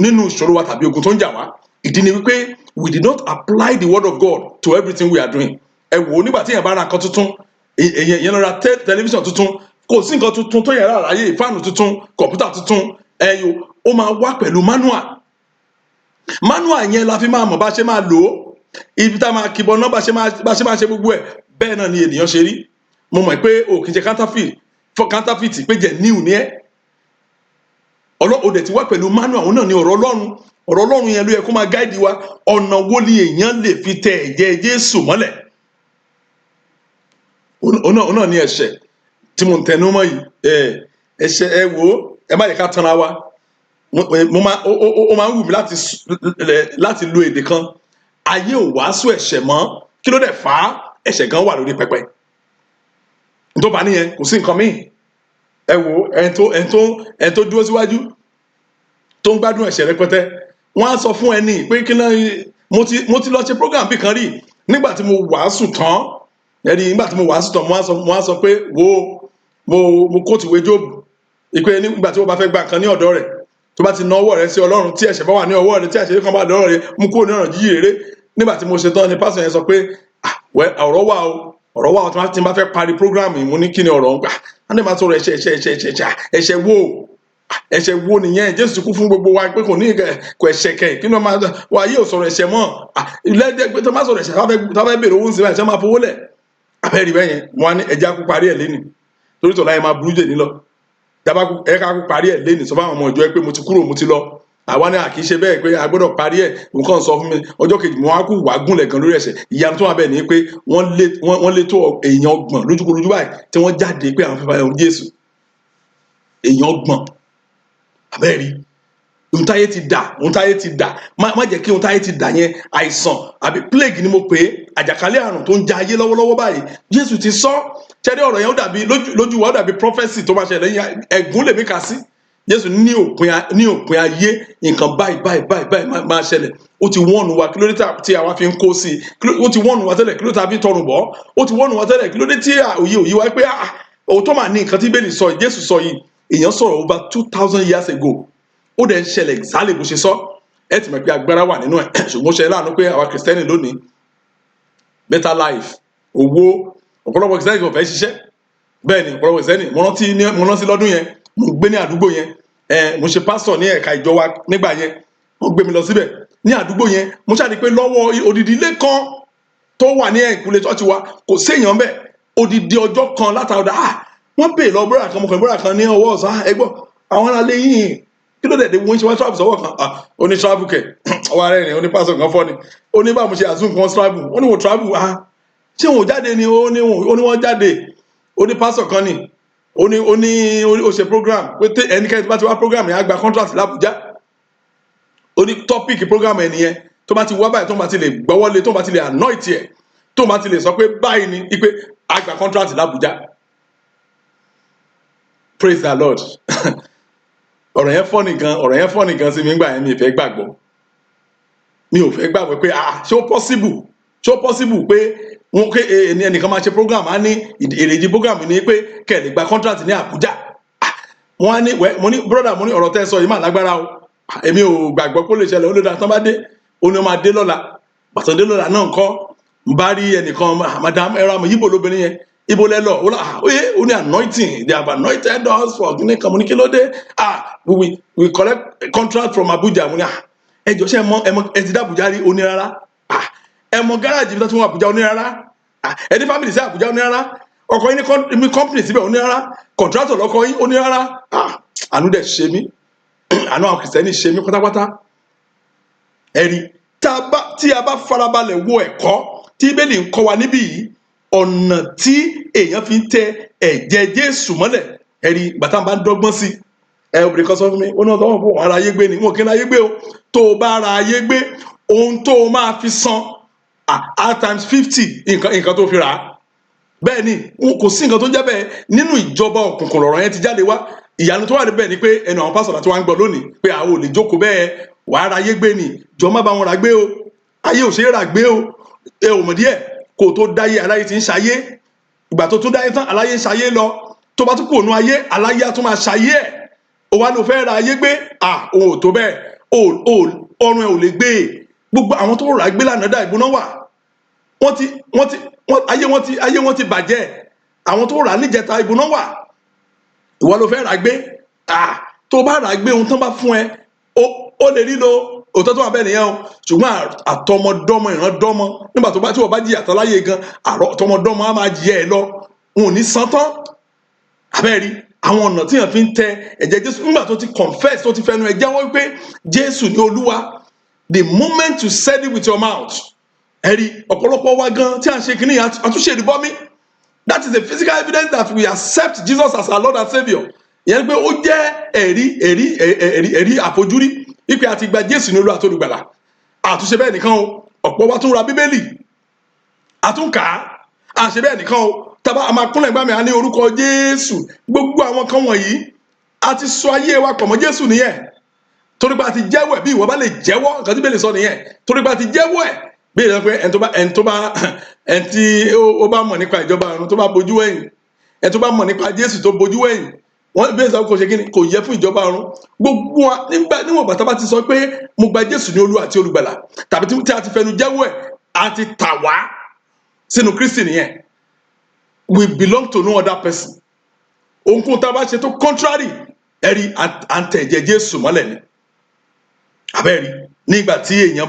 nínú ìṣòro wa tàbí ogun tó ń jà wá. Ìdí ni wípé we did not apply the word of God to everything we are doing. Ẹ wò ó, nígbà tí èèyàn bá ra nǹkan tuntun, èèyàn lọ ra tẹlifíṣàn tuntun, kò sí nǹkan tuntun tó yẹ rà láyé, fáànù tuntun, kọ̀ǹpútà tuntun, ẹyọ ó máa wá pẹ̀lú manual. Manual yẹn la fi máa mọ̀ bá ṣe máa lò ó, ibi tá a máa kìbọn náà, bá ṣe máa ṣe gbogbo ẹ̀. Bẹ́ẹ̀ náà ni ènìyàn ṣe rí. Mo mọ̀ pé o kì í ṣe counterfeit for counterfeit, pé jẹ́ new ni ẹ́. Ọlọ́ o dẹ̀ ti wá pẹ̀lú manual, òun náà ni ọ̀rọ̀ Ọlọ́run. Ọ̀rọ̀ Ọlọ́run yẹn ló yẹ kó máa guide wa. Ọ̀nà wo ni èèyàn lè fi tẹ ẹ̀jẹ̀ Jésù mọ́lẹ̀? Òun náà ni ẹ̀ṣẹ̀ tí mo ń tẹnu mọ́ yìí. Ẹ̀ṣẹ̀, ẹ wò ó, ẹ má yẹ ká tanra wa. Mo máa ó ó ó máa ń wù mí láti lo èdè kan: ayé ò wàásù ẹ̀ṣẹ̀ mọ́. Kí ló dẹ̀ fà á? Ẹ̀ṣẹ̀ gan wà lórí pẹpẹ tó bá níyẹn, kò sí nǹkan míì. Ẹ wò ó, ẹni tó dúró síwájú tó ń gbádùn ẹ̀ṣẹ̀ rẹpẹtẹ, wọ́n á sọ fún ẹni pé kí náà. Mo ti lọ ṣe program bí kan rí. Nígbà tí mo wàásù tán, ẹni nígbà tí mo wàásù tán, mo wá sọ pé wo, mo quote ìwé Jóòbù ìpè nígbà tí wọ́n bá fẹ́ gba nǹkan ní ọ̀dọ̀ rẹ̀, tó bá ti na ọwọ́ rẹ̀ sí Ọlọ́run, tí ẹ̀ṣẹ̀ bá wà ní ọwọ́ rẹ̀, tí ẹ̀ṣẹ̀ kan bá lọ́wọ́ rẹ̀, mú kúrò ní ọ̀nà jíjìn rere. Nígbà tí mo ṣe tán ni pásítọ̀ yẹn sọ pé, ah well, ọ̀rọ̀ wà o, ọ̀rọ̀ wà o, tí n bá fẹ́ parí program yìí. Mo ní kí ni ọ̀rọ̀ ń gbà? Wọ́n ní máa sọ̀rọ̀ ẹ̀ṣẹ̀, ẹ̀ṣẹ̀, ẹ̀ṣẹ̀, ẹ̀ṣẹ̀, ẹ̀ṣẹ̀, ẹ̀ṣẹ̀ wo? Ẹ̀ṣẹ̀ wo nìyẹn? Jésù ti kú fún gbogbo wa pé kò ní kò ẹ̀ṣẹ̀ kẹ̀. Kí ni wọ́n máa wà yóò sọ̀rọ̀ ẹ̀ṣẹ̀ mọ́? Ah, lẹ́dẹ̀ tó máa sọ̀rọ̀ ẹ̀ṣẹ̀, tó bá fẹ́ béèrè owó ń sin báyìí, ṣé máa fowó lẹ̀ abẹ́rẹ́ bẹ́yẹn? Wọ́n á ní ẹja kú parí ẹ̀ lénìí, torí tọ̀la yẹn máa burú jè ní lọ. Dábàá ẹ ká kú parí ẹ̀ lénìí. Sọ fáwọn ọmọ ìjọ ẹ pé mo ti kúrò, mo ti lọ. Àwa ní àkì í ṣe bẹ́ẹ̀ pé a gbọ́dọ̀ parí ẹ̀. Nǹkan sọ fún mi ọjọ́ kejì, mo wá kú wàá gúnlẹ̀ gan lórí ẹ̀ṣẹ̀. Ìyanu tó wà bẹ́ẹ̀ ni pé wọ́n lé tó èèyàn 30 lójúkorojú báyìí tí wọ́n jáde pé àwọn fífa ẹ̀hún Jésù. Èèyàn 30 abẹ́rẹ́ ohun táyé ti dà, ohun táyé ti dà. Má jẹ́ kí ohun táyé ti dà yẹn, àìsàn àbí plague ni mo pè é, àjàkálẹ̀ àrùn tó ń ja ayé lọ́wọ́lọ́wọ́ báyìí. Jésù ti sọ. Ṣẹ́rí ọ̀rọ̀ yẹn, ó dàbí lójú wa, ó dàbí prophecy tó máa ṣẹlẹ̀ lẹ́yìn ẹ̀gún lèmi kà sí. Jésù ní òpin ayé, nǹkan báyìí báyìí báyìí báyìí máa ṣẹlẹ̀. Ó ti warn wa. Kí ló dé tí àwa fi ń kó sí i? Ó ti warn wa tẹ́lẹ̀, kí ló dé tá a fi ń tọrùn bọ̀? Ó ti warn wa tẹ́lẹ̀, kí ló dé tí òye òye wa pé ah, òótọ́ mà ní nǹkan tí Bíbélì sọ yìí, Jésù sọ yìí? Èèyàn sọ̀rọ̀ over 2,000 years ago, ó dẹ̀ ń ṣẹlẹ̀ exactly bó ṣe sọ. Ẹ ti mọ̀ pé agbára wà nínú ẹ̀. Ṣùgbọ́n ó ṣe láàánú pé àwa Kìrìsìtẹ́nì lónìí, better life, owó, ọ̀pọ̀lọpọ̀ Kìrìsìtẹ́nì kò fẹ́ ṣiṣẹ́. Bẹ́ẹ̀ ni, ọ̀pọ̀lọpọ̀ Kìrìsìtẹ́nì. Mo rántí lọ́dún yẹn, mo gbé ní àdúgbò yẹn. Mo ṣe pásítọ̀ ní ẹ̀ka ìjọ wa nígbà yẹn. Wọ́n gbé mi lọ síbẹ̀ ní àdúgbò yẹn. Mo ṣáà rí pé lọ́wọ́ odidi ilé kan tó wà ní ẹ̀kúlé church wa, kò séèyàn bẹ́ẹ̀ odidi ọjọ́ kan látàrọ̀dà. Ah, wọ́n bèè lọ búrà kan, mo kàn búrà kan ní ọwọ́ ọ̀sán. "Ah, ẹ gbọ́, àwọn aráalé yìí, kí ló dẹ̀ dé wọ́n ṣe wá travel sọ́wọ́ kan?" Ah, ó ní travel kẹ̀. Ọwọ́ ara rẹ̀, ó ní pásítọ̀ kan fọ́ ni. Ó ní báwo mo ṣe assume kan travel? Ó ní wọ́n travel. Ah, ṣé wọn ò jáde ni? Ó ní wọ́n jáde. Ó ní pásítọ̀ kan ni, ó ní ó ṣe program pé ẹnikẹ́ni tó bá ti wá program yẹn á gba contract l'Abuja. Ó ní topic program ẹ̀ nìyẹn. Tó bá ti wá báyìí, tó bá ti lè gbọ́wọ́lé, tó bá ti lè anoint ẹ̀, tó bá ti lè sọ pé báyìí ni ipe á gba contract l'Abuja. Praise the Lord. Ọ̀rọ̀ yẹn funny gan. Ọ̀rọ̀ yẹn funny gan sí mi nígbà yẹn. Mi ò fẹ́ gbàgbọ́, mi ò fẹ́ gbàgbọ́ pé ah, ṣé ó possible? Ṣé ó possible pé wọn ké ẹnìkan máa ṣe program, á ní èrèdí program ní pé kẹ́ ẹ̀ lè gba contract ní Àbújá? Ah, wọ́n á ní wẹ́. Mo ní, "Brother," mo ní, "ọ̀rọ̀ tẹ́ ẹ sọ yìí mà lágbára o. Ah, èmi ò gbàgbọ́ kó lè ṣẹlẹ̀." Ó lè dá tán bá dé. Ó ní ó máa dé lọ́la. Bàtàn dé lọ́la náà ńkọ́, n bá rí ẹnìkan. "Madam, ẹ̀rọ àmọ̀ yíbo lóbìnrin yẹn, ibo lẹ lọ?" Ó lọ, "Ah, oye." Ó ní, "Anointing, they have anointed us for kíní kan." Mo ní, "Kí ló dé?" "Ah, we collect contract from Abuja." Mo ní, "Ah, ẹ jọ, ṣe ẹ mọ ẹ mọ ẹ ti dá Abuja rí?" Ó ní rárá. "Ah, ẹ mọ gáràjì bí wọ́n ti wọ́n Abuja?" Ó ní rárá. "Ah, ẹ ní family sí Abuja?" Ó ní rárá. "Ọkọ yín ní company síbẹ̀?" Ó ní rárá. "Contractor lọ́kọ yín?" Ó ní rárá. Ah, àánú dẹ̀ ṣe mí. Àánú àwọn Kìrìsìtẹ́nì ṣe mí pátápátá. Ẹ̀rí tí a bá farabalẹ̀ wo ẹ̀kọ́ tí Bíbélì ń kọ́ wa níbí yìí, ọ̀nà tí èèyàn fi ń tẹ ẹ̀jẹ̀ Jésù mọ́lẹ̀, ẹ̀rí bàtà bá ń dọ́gbọ́n sí ẹ. Obìnrin kan sọ fún mi, ó ní ọ̀dọ́ wọn ara ayé gbé ni wọn kì í ra ayé gbé o. Tó o bá ra ayé gbé, ohun tó o máa fi san a times 50 nǹkan tó fi rà á. Bẹ́ẹ̀ ni, wọn kò sí nǹkan tó jẹ́ bẹ́ẹ̀ nínú ìjọba òkùnkùn. Lọ̀rọ̀ yẹn ti jáde wá. Ìyanu tó wà níbẹ̀ ni pé ẹnu àwọn pásítọ̀ láti wá ń gbọ́ lónìí pé àwọn ò lè jókòó bẹ́ẹ̀. Wàá ra ayé gbé ni, jọ má bá wọn rà gbé o. Ayé ò ṣe é rà gbé o. Ẹ ò mọ̀ díẹ̀ kó o tó dáyé, aláyé ti ń ṣayé. Ìgbà tó tún dáyé tán, aláyé ń ṣayé lọ. Tó bá tún kù ònú ayé, aláyé á tún máa ṣayé ẹ̀. O wá ló fẹ́ ra ayé gbé. À, o ò tó bẹ́ẹ̀ o. Ọrùn ẹ̀ ò lè gbé e. Gbogbo àwọn tó rà gbé lánàá dà, ìgbóná wà. Wọ́n ti wọ́n ti wọ́n ayé wọ́n ti ayé wọ́n ti bàjẹ́. Àwọn tó rà níjẹta, ìgbóná wà. Ìwọ ló fẹ́ rà gbé. À, tó bá rà gbé, ohun tán bá fún ẹ, ó lè rí lo. Òótọ́ tó wà bẹ́ẹ̀ nìyẹn o. Ṣùgbọ́n àtọmọdọ́mọ, ìrandọ́mọ, nígbà tó bá tí wọ́n bá jìyà tán láyé gan, àtọmọdọ́mọ á máa jìyà ẹ lọ, wọn ò ní san tán. Abẹ́rí àwọn ọ̀nà tí èèyàn fi ń tẹ ẹ̀jẹ̀ Jésù nígbà tó ti confess, tó ti fẹnu ẹ̀ jẹ́wọ́ wípé Jésù ní Olúwa. The moment you said it with your mouth, ẹ̀rí ọ̀pọ̀lọpọ̀ wa gan tí à ń ṣe kìíní àtúnṣe ìrìbọmi, that is a physical evidence that we accept Jesus as our Lord and Saviour. Ìyẹn ni pé ó jẹ́ ẹ̀rí àfojúrí wípé a ti gba Jésù ní Olúwa àti Olùgbàlà. Àtúnṣe bẹ́ẹ̀ nìkan o, ọ̀pọ̀ wa tún ra Bíbélì, àtúnkà. Àṣẹ bẹ́ẹ̀ nìkan o, tàbá a máa kúnlẹ̀ gbàmí, a ní orúkọ Jésù. Gbogbo àwọn kan wọ̀nyí, a ti sọ ayé wa pọ̀ mọ́ Jésù nìyẹn, torí pé a ti jẹ́wọ́ ẹ̀. Bí ìwọ bá lè jẹ́wọ́ nǹkan tí Bíbélì sọ nìyẹn, torí pé a ti jẹ́wọ́ ẹ̀. Bí ìyẹn pé ẹni tí ó bá mọ̀ nípa ìjọba ọ̀run tó bá bojú wẹ̀yìn, ẹni tó bá mọ̀ nípa Jésù tó bojú wẹ̀yìn, wọ́n bí ìsọ kò ṣe kíni, kò yẹ fún ìjọba ọ̀run. Gbogbo wa, nígbà níwọ̀n bàtà bá ti sọ pé mo gba Jésù ní Olúwa àti Olùgbàlà, tàbí tí a ti fẹnu jẹ́wọ́ ẹ̀, a ti tà wá sínú Kristi nìyẹn. We belong to no other person. Ohunkóhun tá a bá ṣe tó contrary, ẹ̀rí, à ń tẹ̀ ẹ̀jẹ̀ Jésù mọ́lẹ̀ ni. Abẹ́rí nígbà tí èèyàn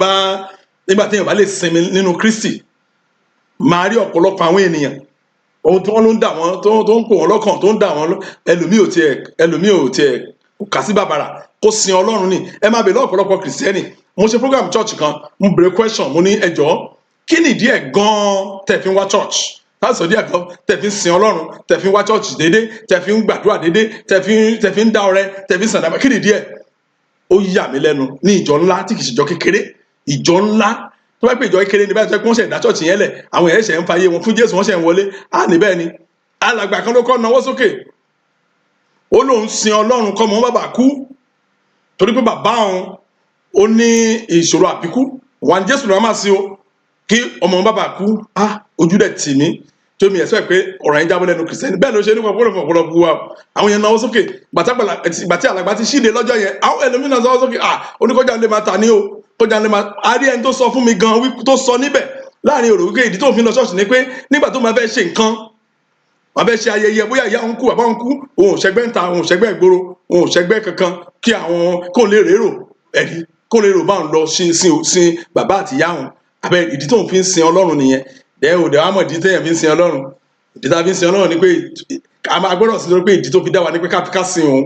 bá lè sinmi nínú Kristi, máa rí ọ̀pọ̀lọpọ̀ àwọn ènìyàn, ohun tí wọ́n ló ń dà wọ́n, tó ń pò wọ́n lọ́kàn, tó ń dà wọ́n. Ẹlòmíì ò tiẹ̀ kà sí bàbàrà kó sin Ọlọ́run ni. Ẹ máa bèèrè ọ̀pọ̀lọpọ̀ Kìrìsìtẹ́nì. Mo ṣe program church kan, mo bèrè question. Mo ní, "Ẹ jọ̀ọ́, kí ni ìdí ẹ̀ gan-an tẹ̀ fi ń wá church?" Láti sọ díẹ̀ kan tẹ̀ fi ń sin Ọlọ́run, tẹ̀ fi ń wá church déédé, tẹ̀ fi ń gbàdúrà déédé, tẹ̀ fi ń dá ọrẹ, tẹ̀ fi ń sàdámà, kí ni ìdí ẹ̀? Ó yà mí lẹ́nu ní ìjọ ńlá tí kìí ṣe ìjọ kékeré, ìjọ ńlá. Tó bá pè ìjọ kékeré ní báyìí, tó yẹ kí wọ́n ṣe ìdá church yẹn lẹ̀, àwọn èèyàn ṣẹ̀ ń fàyè wọn fún Jésù, wọ́n ṣẹ̀ ń wọlé á ní. Bẹ́ẹ̀ ni, alàgbà kan ló kọ́ nawọ́ sókè. Ó lóun sin Ọlọ́run kọ́mọ wọn bàbá kú, torí pé bàbá òun ó ní ìṣòro àbíkú. Wọn Jésù ló máa sin o, kí ọmọ wọn bàbá kú. Ah, ojú dẹ̀ tì mí tó mi ẹ̀sọ́ ẹ̀ pé ọ̀rọ̀ yẹn jábọ́ lẹ́nu Kìrìsìtẹ́nì. Bẹ́ẹ̀ ló ṣe nípa ọ̀pọ̀lọpọ̀ ọ̀pọ̀lọpọ̀ wa. Àwọn yẹn náwó sókè gbàtí alàgbà ti ṣíde lọ́jọ́ yẹn. Àwọn ẹlòmíràn náwó sókè. Ah, oníkọjá lè máa tà ní o, kọjá lè máa a rí. Ẹni tó sọ fún mi gan tó sọ níbẹ̀ láàrin èrò wípé ìdí tó fi lọ ṣọ́ọ̀ṣì ni pé nígbà tó máa fẹ́ ṣe nǹkan, wọ́n fẹ́ ṣe ayẹyẹ, bóyá ìyá òun kú, bàbá òun kú, òun ò ṣẹgbẹ́ ń ta, òun ò ṣẹgbẹ́ ìgboro, òun ò ṣẹgbẹ́ kankan, kí àwọn kó lè rérò ẹ̀rí, kó lè rò báwọn lọ sin sin sin bàbá àti ìyá òun. Abẹ́ ìdí tóun fi ń sin Ọlọ́run nìyẹn. Dẹ́ ò dẹ́ wàá mọ̀ ìdí téèyàn fi ń sin Ọlọ́run. Ìdí tá a fi ń sin Ọlọ́run ni pé a máa gbọ́dọ̀ sí lórí pé ìdí tó fi dá wa ni pé ká sin òun.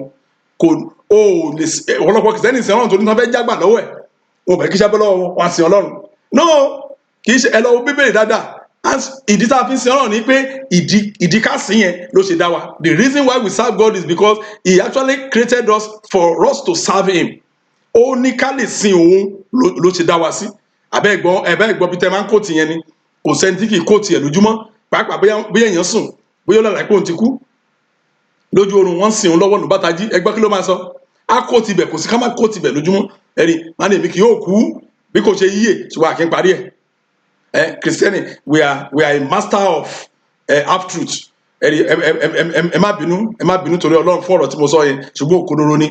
Kò ó lè ọ̀pọ̀lọpọ̀ Kìsẹ́nì sin Ọlọ́run tó ní tán fẹ́ jágbà lọ́wọ́ ẹ̀, wọn ò fẹ́ kí sábẹ́ lọ́wọ́ wọn á sin Ọlọ́run. No, kì í ṣe. Ẹ lọ wo Bíbélì dáadáa. Ìdí tá a fi ń sin Ọlọ́run ni pé ìdí ká sìn yẹn ló ṣe dá wa. The reason why we serve God is because he actually created us for us to serve him. Ó ní ká lè sin òun ló ṣe dá wa sí. Abẹ́ ẹ̀gbọ́n ẹ̀bẹ́ ẹ̀gbọ́n bí tẹ́ máa ń quote yẹn ni. Kò sẹ́ni tí kì í quote ẹ̀ lójúmọ́, pàápàá bóyá èèyàn sùn, bóyá ó lálàá pé òun ti kú lójú oorun, wọ́n ń sìn òun lọ́wọ́ nù bàtà jí. Ẹgbẹ́ kí ló máa sọ? Á quote ibẹ̀. Kò sí ká má quote ibẹ̀ lójúmọ́. Ẹ̀rí má ní èmi kì yóò kú bí kò ṣe yíyè, ṣùgbọ́n àkín parí ẹ̀. Ẹ Kìrìsìtẹ́nì, we are a master of half truth. Ẹ̀rí ẹ má bínú, ẹ má bínú torí Ọlọ́run fún ọ̀rọ̀ tí mo sọ yẹn, ṣùgbọ́n òkodoro ni.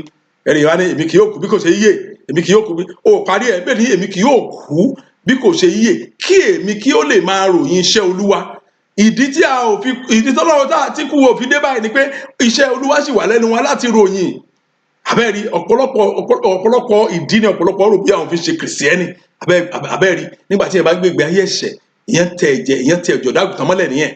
Ẹ̀rí wá ní èmi kì yóò kú bí kò ṣe yíyè, èmi kì yóò kú bí ó parí ẹ̀ bẹ́ẹ̀ ni èmi kì yóò kú bí kò ṣe yíyè, kí èmi kí ó lè máa ròyìn iṣẹ́ Olúwa. Ìdí tí a ò fi ìdí tọ́lọ́run tá tí kú ò fi dé báyìí ni pé iṣẹ́ Olúwa sì wà lẹ́nu wa láti ròyìn. Abẹ́rí ọ̀pọ̀lọpọ̀ ìdí ni ọ̀pọ̀lọpọ̀ rò bí àwọn fi ṣe Kìrìsìtẹ́nì. Abẹ́rí nígbà tí ẹ bá gbégbé ayé ẹ̀ṣẹ̀, ìyẹn tẹ ẹ̀jẹ̀, ìyẹn tẹ ẹ̀jọ̀ ọ̀dọ́ mọ́lẹ̀ nìyẹn.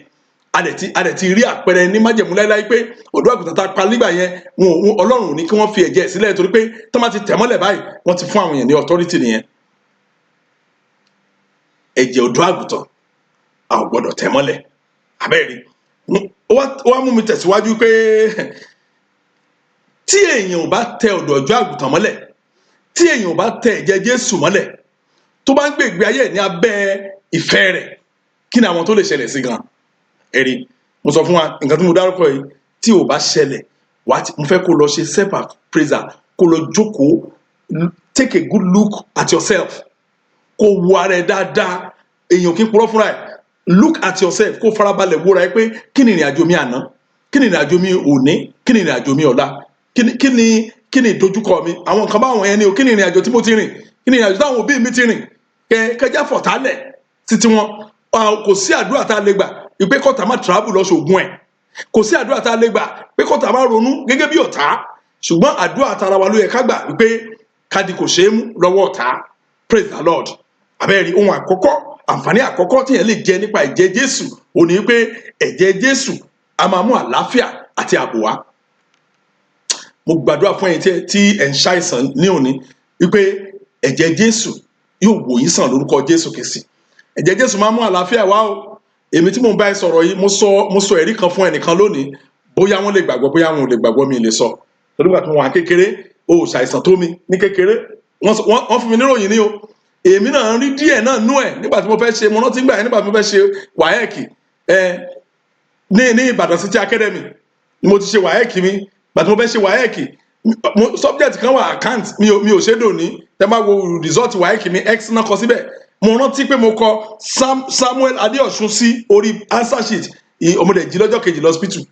A dẹ̀ ti rí àpẹẹrẹ ní májẹ̀mú láíláí pé ọ̀dọ́ àgùntàn tá a pa nígbà yẹn, wọn Ọlọ́run ò ní kí wọ́n fi ẹ̀jẹ̀ sílẹ̀, torí pé tó má ti tẹ̀ mọ́lẹ̀ báyìí, wọ́n ti fún àwọn èèyàn ní authority nìyẹn. Ẹ̀jẹ̀ ọ̀dọ́ àgùntàn, a ò gbọ́dọ̀ tẹ̀ mọ́lẹ̀. Abẹ́rí ó wá mú mi tẹ̀síwájú pé tí èèyàn ò bá tẹ ọ̀dọ̀ ọ̀dọ́ àgùntàn mọ́lẹ̀, tí èèyàn ò bá tẹ ẹ̀jẹ̀ Jésù mọ́lẹ̀, tó bá ń gbé ìgbé ayé ẹ̀ ní abẹ́ ìfẹ́ rẹ̀, kí ni àwọn tó lè ṣẹlẹ̀ sí gan? Ẹ̀rí mo sọ fún wa nǹkan tí mo dárúkọ yìí, tí ò bá ṣẹlẹ̀ wà á ti mo fẹ́ kó lọ ṣe self appraisal, kó lọ jókòó, take a good look at yourself, kó wo ara ẹ dáadáa. Èèyàn kì í purọ́ fúnra ẹ̀. Look at yourself, kó farabalẹ̀ wóra ẹ pé kí ni ìrìn àjò mi àná, kí ni ìrìn àjò mi òní, kí ni ìrìn àjò mi ọ̀la, kí ni ìdojúkọ mi, àwọn nǹkan báwọn yẹn ni o. Kí ni ìrìn àjò tí mo ti rìn? Kí ni ìrìn àjò táwọn òbí mi ti rìn? Kẹjá fọ̀tálẹ̀ títí wọn. Kò sí àdúrà tá a lè gbà ìpè kọ́tà má travel lọ ṣògùn ẹ̀. Kò sí àdúrà tá a lè gbà pé kọ́tà má ronú gẹ́gẹ́ bí ọ̀tá, ṣùgbọ́n àdúrà tara wa ló yẹ ká gbà wípé kádi kò ṣeé mú lọ́wọ́ ọ̀tá. Praise the Lord. Abẹ́rẹ́ ohun àkọ́kọ́, àǹfààní àkọ́kọ́ tí yẹn lè jẹ nípa ẹ̀jẹ̀ Jésù ò ní pé ẹ̀jẹ̀ Jésù a máa mú àlàáfíà àti ààbò wá. Mo gbàdúrà fún ẹ̀yin tí ẹ̀ ń ṣàìsàn ní òní wípé ẹ̀jẹ̀ Jésù yóò wò yín sàn lórúkọ Jésù Kristi. Ẹ̀jẹ̀ Jésù máa mú àlàáfíà wá o. Èmi tí mò ń bá ẹ sọ̀rọ̀ yìí, mo sọ ẹ̀rí kan fún ẹnìkan lónìí. Bóyá wọ́n lè gbàgbọ́, bóyá wọn ò lè gbàgbọ́, mi lè sọ, torí gbà tí mo wà kékeré, o ò ṣàìsàn tó mi ní kékeré. Wọ́n fún mi níròyìn ní o. Èmi náà rí díẹ̀ náà nú ẹ̀ nígbà tí mo fẹ́ ṣe, mo rántí gbà yẹn, nígbà tí mo fẹ́ ṣe WAEC ẹ ní Ìbàdàn City Academy ni mo ti ṣe WAEC mi. Gbà tí mo fẹ́ ṣe WAEC, subject kan wà, account. Mi ò ṣe dòní. Tẹ́ bá wo result WAEC mi, X náà kọ síbẹ̀. Mo rántí pé mo kọ Samuel Adéọ̀sùn sí orí answer sheet. Ọmọdé jí lọ́jọ́ kejì lọ hospital.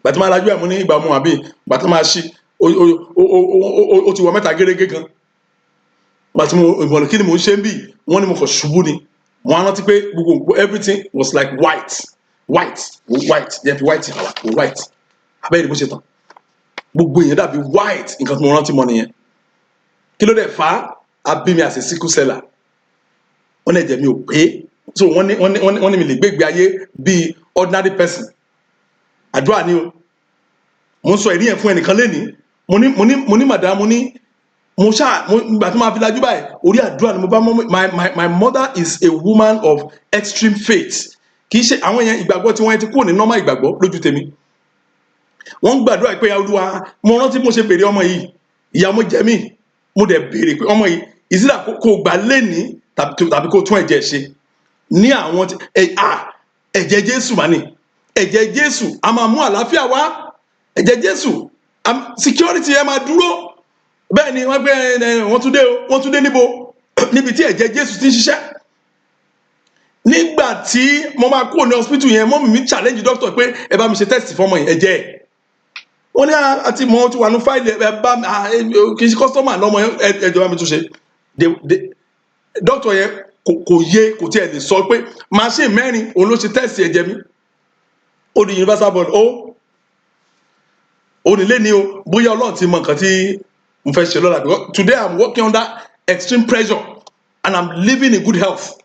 Gbàtí máa lajú ẹ̀, mú ní ìgbà mu àbí gbàtí máa ṣí, ó ti wọ mẹ́ta gérégé gan. Gbàtí mo ìmọ̀lẹ̀, kí ni mò ń ṣe ń bì? Wọ́n ní mo kàn ṣubú ni. Mo á rántí pé gbogbo everything was like white, white, white. Yẹn fi white hàn wá, white. Abẹ́rẹ́ bó ṣe tán, gbogbo èèyàn dàbí white. Nǹkan tí mo rántí mọ́ nìyẹn. Kí ló dẹ̀ fà á? A bí mi as a sickle seller. Wọ́n ní ẹ̀jẹ̀ mi ò pé, so wọ́n ní mi lè gbégbé ayé bíi ordinary person. Àdúrà ni o. Mo ń sọ ìrí yẹn fún ẹnìkan lénìí. Mo ní madam, mo ní mo ṣáà mo ìgbà tí mo máa fi lajú báyìí, orí àdúrà ni mo bá mọ́. My mother is a woman of extreme faith. Kì í ṣe àwọn yẹn, ìgbàgbọ́ tí wọ́n ti kúrò ní normal ìgbàgbọ́ lójú tèmi. Wọ́n ń gbàdúrà pé Olúwa, mo rántí mo ṣe béèrè ọmọ yìí, ìyá ọmọ jẹ mí. Mo dẹ̀ béèrè pé ọmọ yìí ìsílà kó gbà lénìí tàbí kó tún ẹ̀jẹ̀ ṣe ní àwọn ẹ̀jẹ̀ Jésù mà ní. Ẹ̀jẹ̀ Jésù a máa mú àlàáfíà wá. Ẹ̀jẹ̀ Jésù, security ẹ máa dúró. Bẹ́ẹ̀ ni wọ́n gbé ẹ, wọ́n tún dé o. Wọ́n tún dé níbo? Níbi tí ẹ̀jẹ̀ Jésù ti ń ṣiṣẹ́. Nígbà tí mo máa kúrò ní hospital yẹn, mummy mi challenge doctor pé ẹ bá mi ṣe test fọmọ yẹn, ẹ̀jẹ̀ ẹ̀. Wọ́n ní àti mọ̀ ti wà ní file ẹ bá mi, kì í ṣe customer lọ́mọ yẹn, ẹ jọ̀ọ́ bá mi tún ṣe. Doctor yẹn kò yé, kò tiẹ̀ lè sọ pé machine mẹ́rin òun ló ṣe test ẹ̀jẹ̀ mi. Ó di universal blood. Ó nílé ní o. Bóyá Ọlọ́run ti mọ nǹkan tí mo fẹ́ ṣe lọ́la, because today I'm working under extreme pressure and I'm living in good health.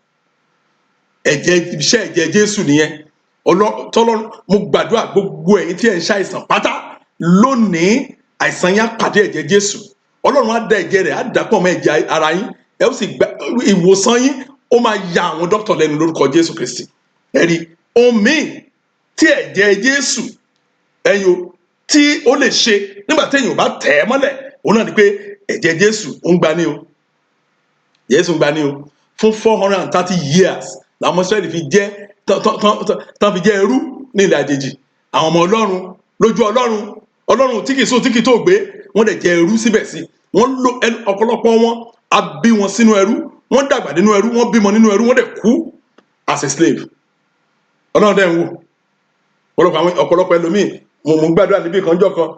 Ẹ̀jẹ̀, iṣẹ́ ẹ̀jẹ̀ Jésù nìyẹn. Tọ́lọ́run, mo gbàdúrà, gbogbo ẹ̀yin tí ẹ̀ ń ṣàìsàn pátá lónìí, àìsàn yẹn á pàdé ẹ̀jẹ̀ Jésù. Ọlọ́run á da ẹ̀jẹ̀ rẹ̀, á dàpọ̀ mọ́ ẹ̀jẹ̀ ara yín, ẹ ó sì gba ìwòsàn yín. Ó máa ya àwọn dókítà lẹ́nu lórúkọ Jésù Kristi. Ẹ̀rí ohun míì tí ẹ̀jẹ̀ Jésù ẹ̀yin o tí ó lè ṣe nígbà téèyàn ò bá tẹ̀ ẹ́ mọ́lẹ̀, òun náà ni pé ẹ̀jẹ̀ Jésù ó ń gbani o. Jésù ń gbani o. Fún 430 years làwọn ọmọ Israẹli fi jẹ́ tán fi jẹ́ ẹrú ní ilẹ̀ àjèjì. Àwọn ọmọ Ọlọ́run, lójú Ọlọ́run, Ọlọ́run tí kì í sùn, tí kì í tó gbé, wọ́n dẹ̀ jẹ́ ẹrú síbẹ̀ sí. Wọ́n lo ọ̀pọ̀lọpọ̀ wọn, a bí wọn sínú ẹrú, wọ́n dàgbà nínú ẹrú, wọ́n bímọ nínú ẹrú, wọ́n dẹ̀ kú as a slave. Ọlọ́run dẹ̀ ń wò ọ̀pọ̀lọpọ̀ àwọn ọ̀pọ̀lọpọ̀ ẹlòmíì. Mo gbàdúrà níbi kan jọ kan,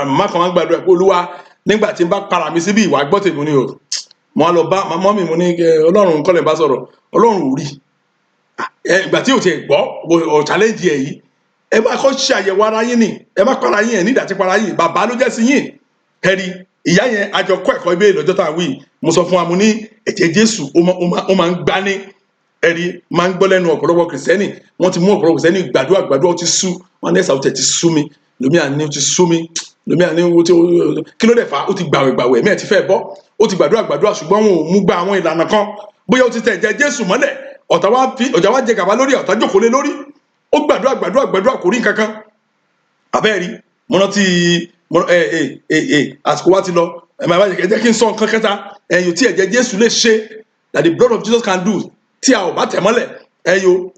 àmà kan máa ń gbàdúrà pé, Olúwa, nígbà tí n bá para mi síbí, ìwà gbọ́ tèmi ni o. Mo á lọ bá mummy, mo ní Ọlọ́run kọ́ lè bá sọ̀rọ̀. Ọlọ́run ò rí ẹ ìgbà tí ò tiẹ̀ gbọ́ ò challenge ẹ̀ yìí. Ẹ bá kọ́ ṣe àyẹ̀wò ara yín ni, ẹ má para yín, ẹ̀ ní ìdàtí para yín. Bàbá ló jẹ́ sí yín. Ẹ̀rí ìyá yẹn, àjọ kọ́ ẹ̀kọ́ ibẹ̀ lọ́jọ́ tá à ń wí. Mo sọ fún wa, mo ní ẹ̀jẹ̀ Jésù ó máa ń gbani. Ẹ̀rí máa ń gbọ́ lẹ́nu ọ̀pọ̀lọpọ̀ Kìrìsìtẹ́nì. Wọ́n ti mú ọ̀pọ̀lọpọ̀ Kìrìsìtẹ́nì gbàdúrà gbàdúrà, ó ti sú wọn ní ẹ̀sà, ó tẹ̀ ti sú mi. Lómi àní ó ti sú mi, lómi àní ó ti kí ló dẹ̀ fà á? Ó ti gbàwẹ̀ gbàwẹ̀, ẹ̀mí ẹ̀ ti fẹ́ bọ́. Ó ti gbàdúrà gbàdúrà, ṣùgbọ́n wọn ò mú gba àwọn ìlànà kan. Bóyá ó ti tẹ̀ ẹ̀jẹ̀ Jésù mọ́lẹ̀, ọ̀tá wá fi ọ̀jà wá jẹ gàba lórí, ọ̀tá jókòó lé lórí. Ó gbàdúrà gbàdúrà gbàdúrà, kò rí nǹkan kan. Àbẹ́ẹ̀rí mo rántí ẹ ẹ ẹ ẹ àsìkò wa ti lọ. Ẹ máa bá jẹ́ kí n sọ nǹkan kẹta ẹ̀yìn tí ẹ̀jẹ̀ Jésù lè ṣe, that the blood of Jesus can do, tí a ò bá tẹ̀ mọ́lẹ̀. Ẹ̀yìn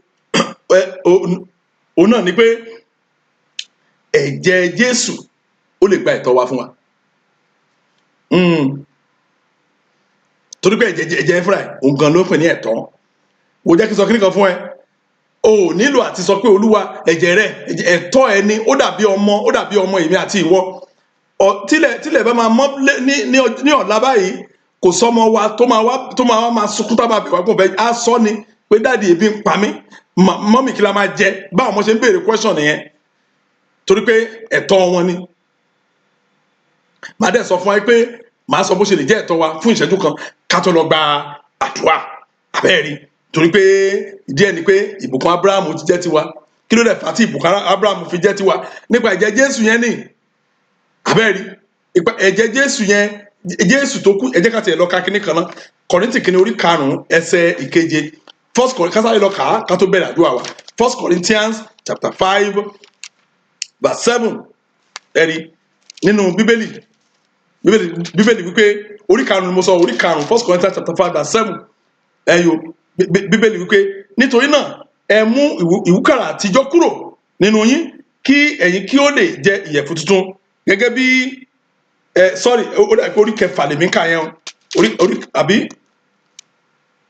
òun náà ni pé ẹ̀jẹ̀ Jésù ó lè gba ẹ̀tọ́ wa fún wa. Torí pé ẹ̀jẹ̀ fúnra ẹ̀ òun gan ló ń pè ní ẹ̀tọ́. Wò, jẹ́ kí n sọ kíní kan fún ẹ. O ò nílò àti sọ pé, Olúwa, ẹ̀jẹ̀ rẹ, ẹ̀tọ́ ẹ ni. Ó dàbí ọmọ, ó dàbí ọmọ èmi àti ìwọ. Tílẹ̀ bá máa mọ́ ní ọ̀la báyìí, kò sọmọ wa tó máa wá máa sunkún, tá máa bẹ̀ wá kó bẹ́ẹ̀ á sọ ni pé, "Daddy, ebi ń pa mí. Mummy, kí la máa jẹ?" Báwọn ọmọ ṣe ń béèrè question nìyẹn, torí pé ẹ̀tọ́ wọn ni. Màá dẹ̀ sọ fún wa pé màá sọ bó ṣe lè jẹ́ ẹ̀tọ́ wa fún ìṣẹ́jú kan ká tó lọ gba àdúrà. Àbẹ́ẹ̀rí, torí pé ìdí ẹ̀ ni pé ìbùkún Abrahamu ti jẹ́ tiwa. Kí ló dẹ̀ fà á tí ìbùkún Abrahamu fi jẹ́ tiwa? Nípa ẹ̀jẹ̀ Jésù yẹn ni. Àbẹ́ẹ̀rí ẹ̀jẹ̀ Jésù yẹn, Jésù tó kú. Ẹ jẹ́ ká tiẹ̀ lọ ka kíní kan náà, Kọ̀ríńtì kìíní orí 5, ẹsẹ̀ 7. First Corinthians, kásáré lọ kà á ká tó bẹ̀rẹ̀ àdúrà wa. First Corinthians chapter 5 verse 7. Ẹ̀rí nínú Bíbélì wípé, orí 5 ni mo sọ, orí 5, First Corinthians chapter 5 verse 7. Ẹ̀yọ Bíbélì wípé, "Nítorí náà, ẹ mú ìwúkàrà àtijọ́ kúrò nínú yín, kí ẹ̀yin kí ó lè jẹ ìyẹ̀fun tuntun gẹ́gẹ́ bí." Ẹ sorry, ó dà pé orí 6 lèmi ń kà yẹn o. Orí àbí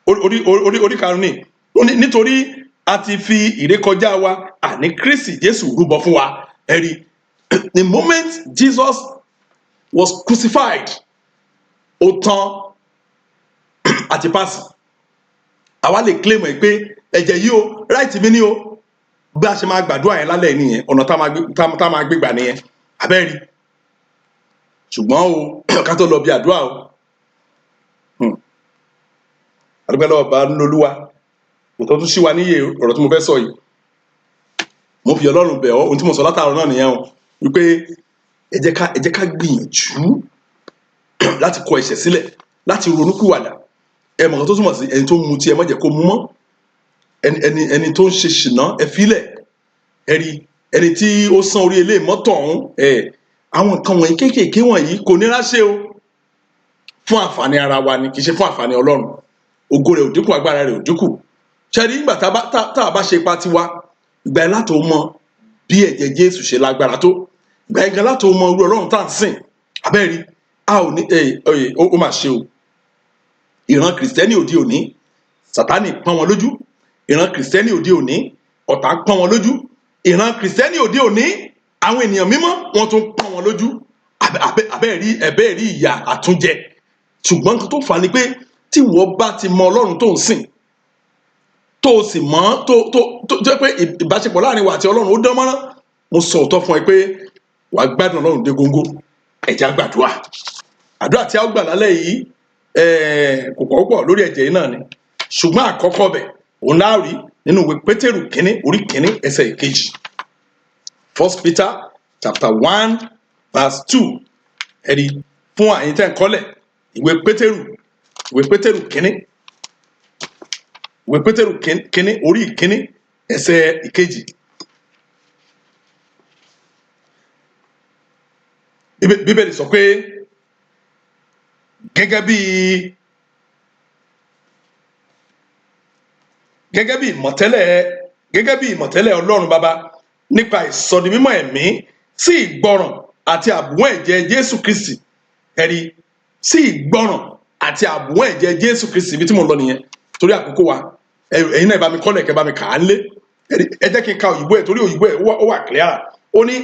orí 5 ni. Ó ní, "Nítorí a ti fi ìrékọjá wa, àní Kristi Jésù, rúbọ fún wa." Ẹ̀rí, the moment Jesus was crucified, ó tán àti pass. Àwa lè claim ẹ pé ẹ̀jẹ̀ yìí o, right mi ní o. Bí a ṣe máa gbàdúrà yẹn lálẹ́ nìyẹn, ọ̀nà tá máa gbé gbà nìyẹn. Abẹ́rí, ṣùgbọ́n o, ká tó lọ bí àdúrà o, àdúgbò lọ́wọ́ bá lólúwa òtọ́ tún ṣí wa níyè. Ọ̀rọ̀ tí mo fẹ́ sọ yìí, mo fi Ọlọ́run bẹ̀ ọ́. Ohun tí mo sọ látàárọ̀ náà nìyẹn o, wípé ẹ jẹ́ ká gbìyànjú láti kọ ẹ̀ṣẹ̀ sílẹ̀, láti ronúpìwàdà. Ẹ mọ̀ nǹkan tó túmọ̀ sí: ẹni tó ń mutí, ẹ má jẹ́ kó mu mọ́. Ẹni tó ń ṣe ṣìnà, ẹ fílẹ̀. Ẹ rí ẹni tí ó sán orí ilé mọ́tò ọ̀hún. Ẹ àwọn nǹkan wọ̀nyí kéékèèké wọ̀nyí kò nira ṣe o. Fún àǹfààní ara wa ni, kì í ṣe fún àǹfààní Ọlọ́run. Ògo rẹ̀ ò dínkù, agbára rẹ̀ ò dínkù. Ṣẹ́rí, nígbà tá a bá ṣe ipa tiwa, ìgbà yẹn látò mọ bí ẹ̀jẹ̀ Jésù ṣe lágbára tó. Ìgbà yẹn gan láti mọ irú Ọlọ́run tá à ń sìn. Abẹ́rí a ò ní ẹ ẹ, ó mà ṣe o. Ìran Kìrìsìtẹ́nì òde òní, Sátánì pọ́n wọn lójú. Ìran Kìrìsìtẹ́nì òde òní, ọ̀tá pọ́n wọn lójú. Ìran Kìrìsìtẹ́nì òde òní, àwọn ènìyàn mímọ́ wọn tún pọ́n wọn lójú. Abẹ́rí ẹ̀bẹ́ rí ìyà àtúnjẹ. Ṣùgbọ́n nǹkan tó fà á ni pé tí wọ́n bá ti mọ Ọlọ́run tó ń sìn, tó o sì mọ̀, tó jẹ́ pé ìbáṣepọ̀ láàrin wa àti Ọlọ́run ó dán mọ́rán, mo sọ òótọ́ fún ẹ pé wàá gbádùn Ọlọ́run dé góńgó. Ẹ jẹ́ á gbàdúrà. Àdúrà tí a ó gbà lálẹ́ yìí kò pọ̀ púpọ̀, lórí ẹ̀jẹ̀ yìí náà ni. Ṣùgbọ́n àkọ́kọ́ bẹ̀ òun láà rí nínú ìwé Pétérù kínní, orí kínní, ẹsẹ̀ ìkejì. First Peter chapter 1 verse 2. Ẹ̀rí fún àyín tẹ́ ń kọ́lẹ̀, ìwé Pétérù kínní, ìwé Pétérù kínní, orí ìkínní, ẹsẹ̀ ìkejì. Bíbélì sọ pé gẹ́gẹ́ bí ìmọ̀tẹ́lẹ̀ Ọlọ́run Baba nípa ìsọdimímọ́ ẹ̀mí sí ìgbọràn àti àbùwọ́n ẹ̀jẹ̀ Jésù Kristi. Ẹ̀rí, sí ìgbọràn àti àbùwọ́n ẹ̀jẹ̀ Jésù Kristi. Ibi tí mo ń lọ nìyẹn. Torí àkókò wa, ẹ̀yin náà ẹ bá mi kọ́lẹ̀, kẹ́ bá mi kà á lé. Ẹ jẹ́ kí n ka òyìnbó ẹ̀, torí òyìnbó ẹ̀ ó wà clear. Ó ní,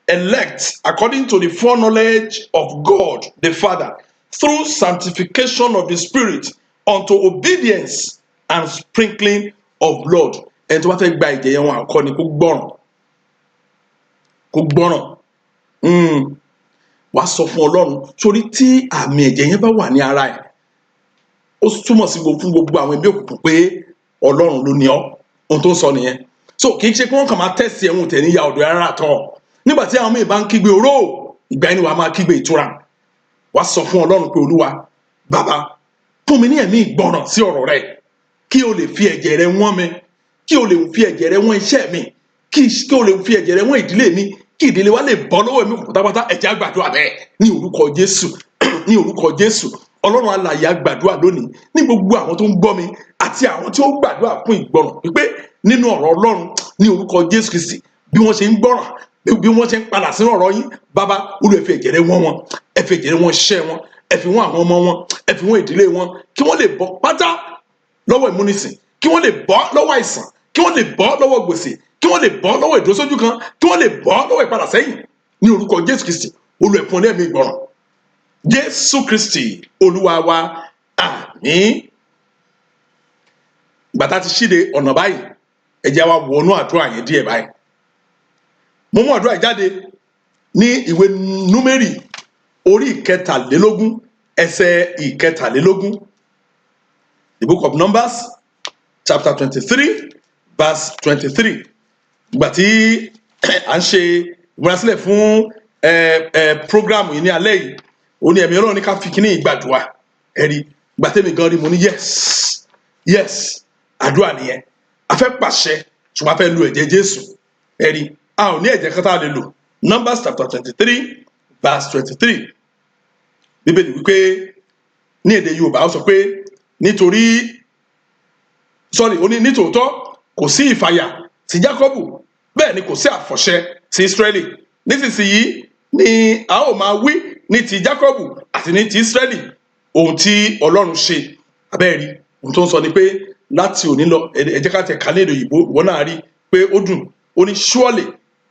"Elect according to the foreknowledge of God the Father through sanctification of the Spirit unto obedience and sprinkling of blood." Ẹni tó bá fẹ́ gba ẹ̀jẹ̀ yẹn, wọn àkọ́ ni kó gbọ́ràn, kó gbọ́ràn. Wàá sọ fún Ọlọ́run torí tí àmì ẹ̀jẹ̀ yẹn bá wà ní ara ẹ̀, ó túmọ̀ sí fún gbogbo àwọn ẹbí òkùnkùn pé Ọlọ́run ló ní ọ́. Ohun tó ń sọ nìyẹn. So kì í ṣe pé wọ́n kàn máa tẹ̀sí ẹ̀hún tẹ̀ níyà ọ̀dọ̀ rárá tọ̀. Nígbà tí àwọn míì bá ń kígbe oró, ìgbà yẹn ni wàá máa kígbe ìtura. Wàá sọ fún Ọlọ́run pé, "Olúwa Bàbá, fún mi ní ẹ̀mí ìgbọràn sí ọ̀rọ̀ rẹ, kí o lè fi ẹ̀jẹ̀ rẹ wọ́n mi, kí o lè fi ẹ̀jẹ̀ rẹ wọ́n iṣẹ́ mi, kí o lè fi ẹ̀jẹ̀ rẹ wọ́n ìdílé mi, kí ìdílé wa lè bọ́ lọ́wọ́ ẹ̀mí òkùnkùn pátápátá." Ẹ jẹ́ á gbàdúrà bẹ́ẹ̀ ní orúkọ Jésù. Ní orúkọ Jésù, Ọlọ́run alààyè, á gbàdúrà lónìí ní gbogbo àwọn tó ń gbọ́ mi àti àwọn tí ó gbàdúrà fún ìgbọràn pípé nínú ọ̀rọ̀ Ọlọ́run ní orúkọ Jésù Kristi. Bí wọ́n ṣe ń gbọ́ràn, bí wọ́n ṣe ń padà sínú ọ̀rọ̀ yín, Bàbá Olú, ẹ fi ẹ̀jẹ̀ rẹ wọ́n wọn, ẹ fi ẹ̀jẹ̀ rẹ wọ́n ṣẹ́ wọn, ẹ fi wọ́n àwọn ọmọ wọn, ẹ fi wọ́n ìdílé wọn, kí wọ́n lè bọ́ pátá lọ́wọ́ ìmúnisìn, kí wọ́n lè bọ́ lọ́wọ́ àìsàn, kí wọ́n lè bọ́ lọ́wọ́ gbèsè, kí wọ́n lè bọ́ lọ́wọ́ ìdúrósójú kan, kí wọ́n lè bọ́ lọ́wọ́ ìpadà sẹ́yìn ní orúkọ Jésù Kristi. Olú, ẹ fún ní ẹ̀mí ìgbọràn. Jésù Kristi Olúwa wa, àmín. Gbàtà ti ṣíde ọ̀nà báyìí, ẹ jẹ́ wa wọnú àdúrà yẹn díẹ̀ báyìí. Mo mú àdúrà yìí jáde ní ìwé Númérì, orí ìkẹtàlélógún, ẹsẹ̀ ìkẹtàlélógún. The Book of Numbers chapter 23 verse 23. Ìgbà tí à ń ṣe ìmúrasílẹ̀ fún ẹ ẹ program yìí ní alẹ́ yìí, ó ní ẹ̀mí Ọlọ́run ní ká fi kíní ìgbàdùà. Ẹ̀rí ìgbà tẹ́mi gan rí, mo ní yes, àdúrà nìyẹn. A fẹ́ pàṣẹ, ṣùgbọ́n a fẹ́ lu ẹ̀jẹ̀ Jésù. Ẹ̀rí, a ò ní ẹ̀jẹ̀ kan tá a lè lò. Numbers chapter 23 verse 23. Bíbélì wípé ní èdè Yorùbá, ó sọ pé nítorí, sorry, ó ní nítòótọ́ kò sí ìfàyà sí Jákọ́bù, bẹ́ẹ̀ ni kò sí àfọ̀ṣẹ sí Ísírẹ́lì. Nísinsìnyí ni a ó máa wí ní ti Jákọ́bù àti ní ti Ísírẹ́lì ohun tí Ọlọ́run ṣe. Abẹ́ẹ̀rí, ohun tó ń sọ ni pé láti òní lọ, ẹ jẹ́ ká tẹ̀ ká ní èdè òyìnbó, ìwọ náà rí pé ó dùn. Ó ní, "Surely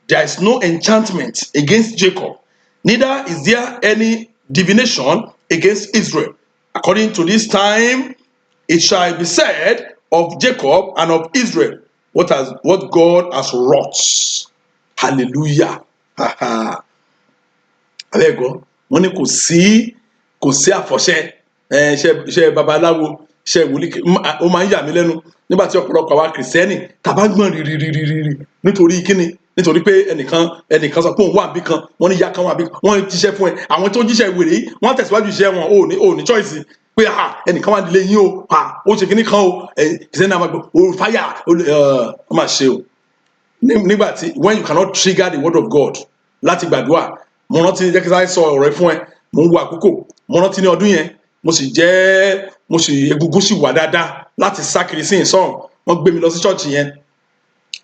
there is no enchantment against Jacob, neither is there any divination against Israel. According to this time it shall be said of Jacob and of Israel what God has wrought." Hallelujah! Abẹ́ẹ̀gọ́, wọ́n ní kò sí àfọ̀ṣẹ, iṣẹ́ babaláwo, iṣẹ́ wòlíì. Ó máa ń yà mí lẹ́nu nígbà tí ọ̀pọ̀lọpọ̀ àwa Kìrìsìtẹ́nì tàbá gbọ̀n rírírírírí. Nítorí kíni? Nítorí pé ẹnìkan sọ pé òun wà níbì kan, wọ́n ní ìyá kan wà níbì kan, wọ́n jíṣẹ́ fún ẹ. Àwọn tó jíṣẹ́ wèrè yìí, wọ́n tẹ̀síwájú iṣẹ́ wọn. Ò ní choice pé ah, ẹnìkan wà nílé yín o, ah, ó ṣe kíní kan o. Kìrìsìtẹ́nì náà máa gbọ́ o fáyà ó máa ṣe o. Nígbà tí when you cannot trigger the word of God láti gbàdúrà. Mo rántí, jẹ́ kí sáré sọ ọ̀rọ̀ ẹ fún ẹ, mo ń wo àkókò. Mo rántí ní ọdún yẹn, mo sì jẹ́ mo sì egungun sì wà dáadáa láti sá kiri sí ìsọ̀rùn. Wọ́n gbé mi lọ sí ṣọ́ọ̀ṣì yẹn.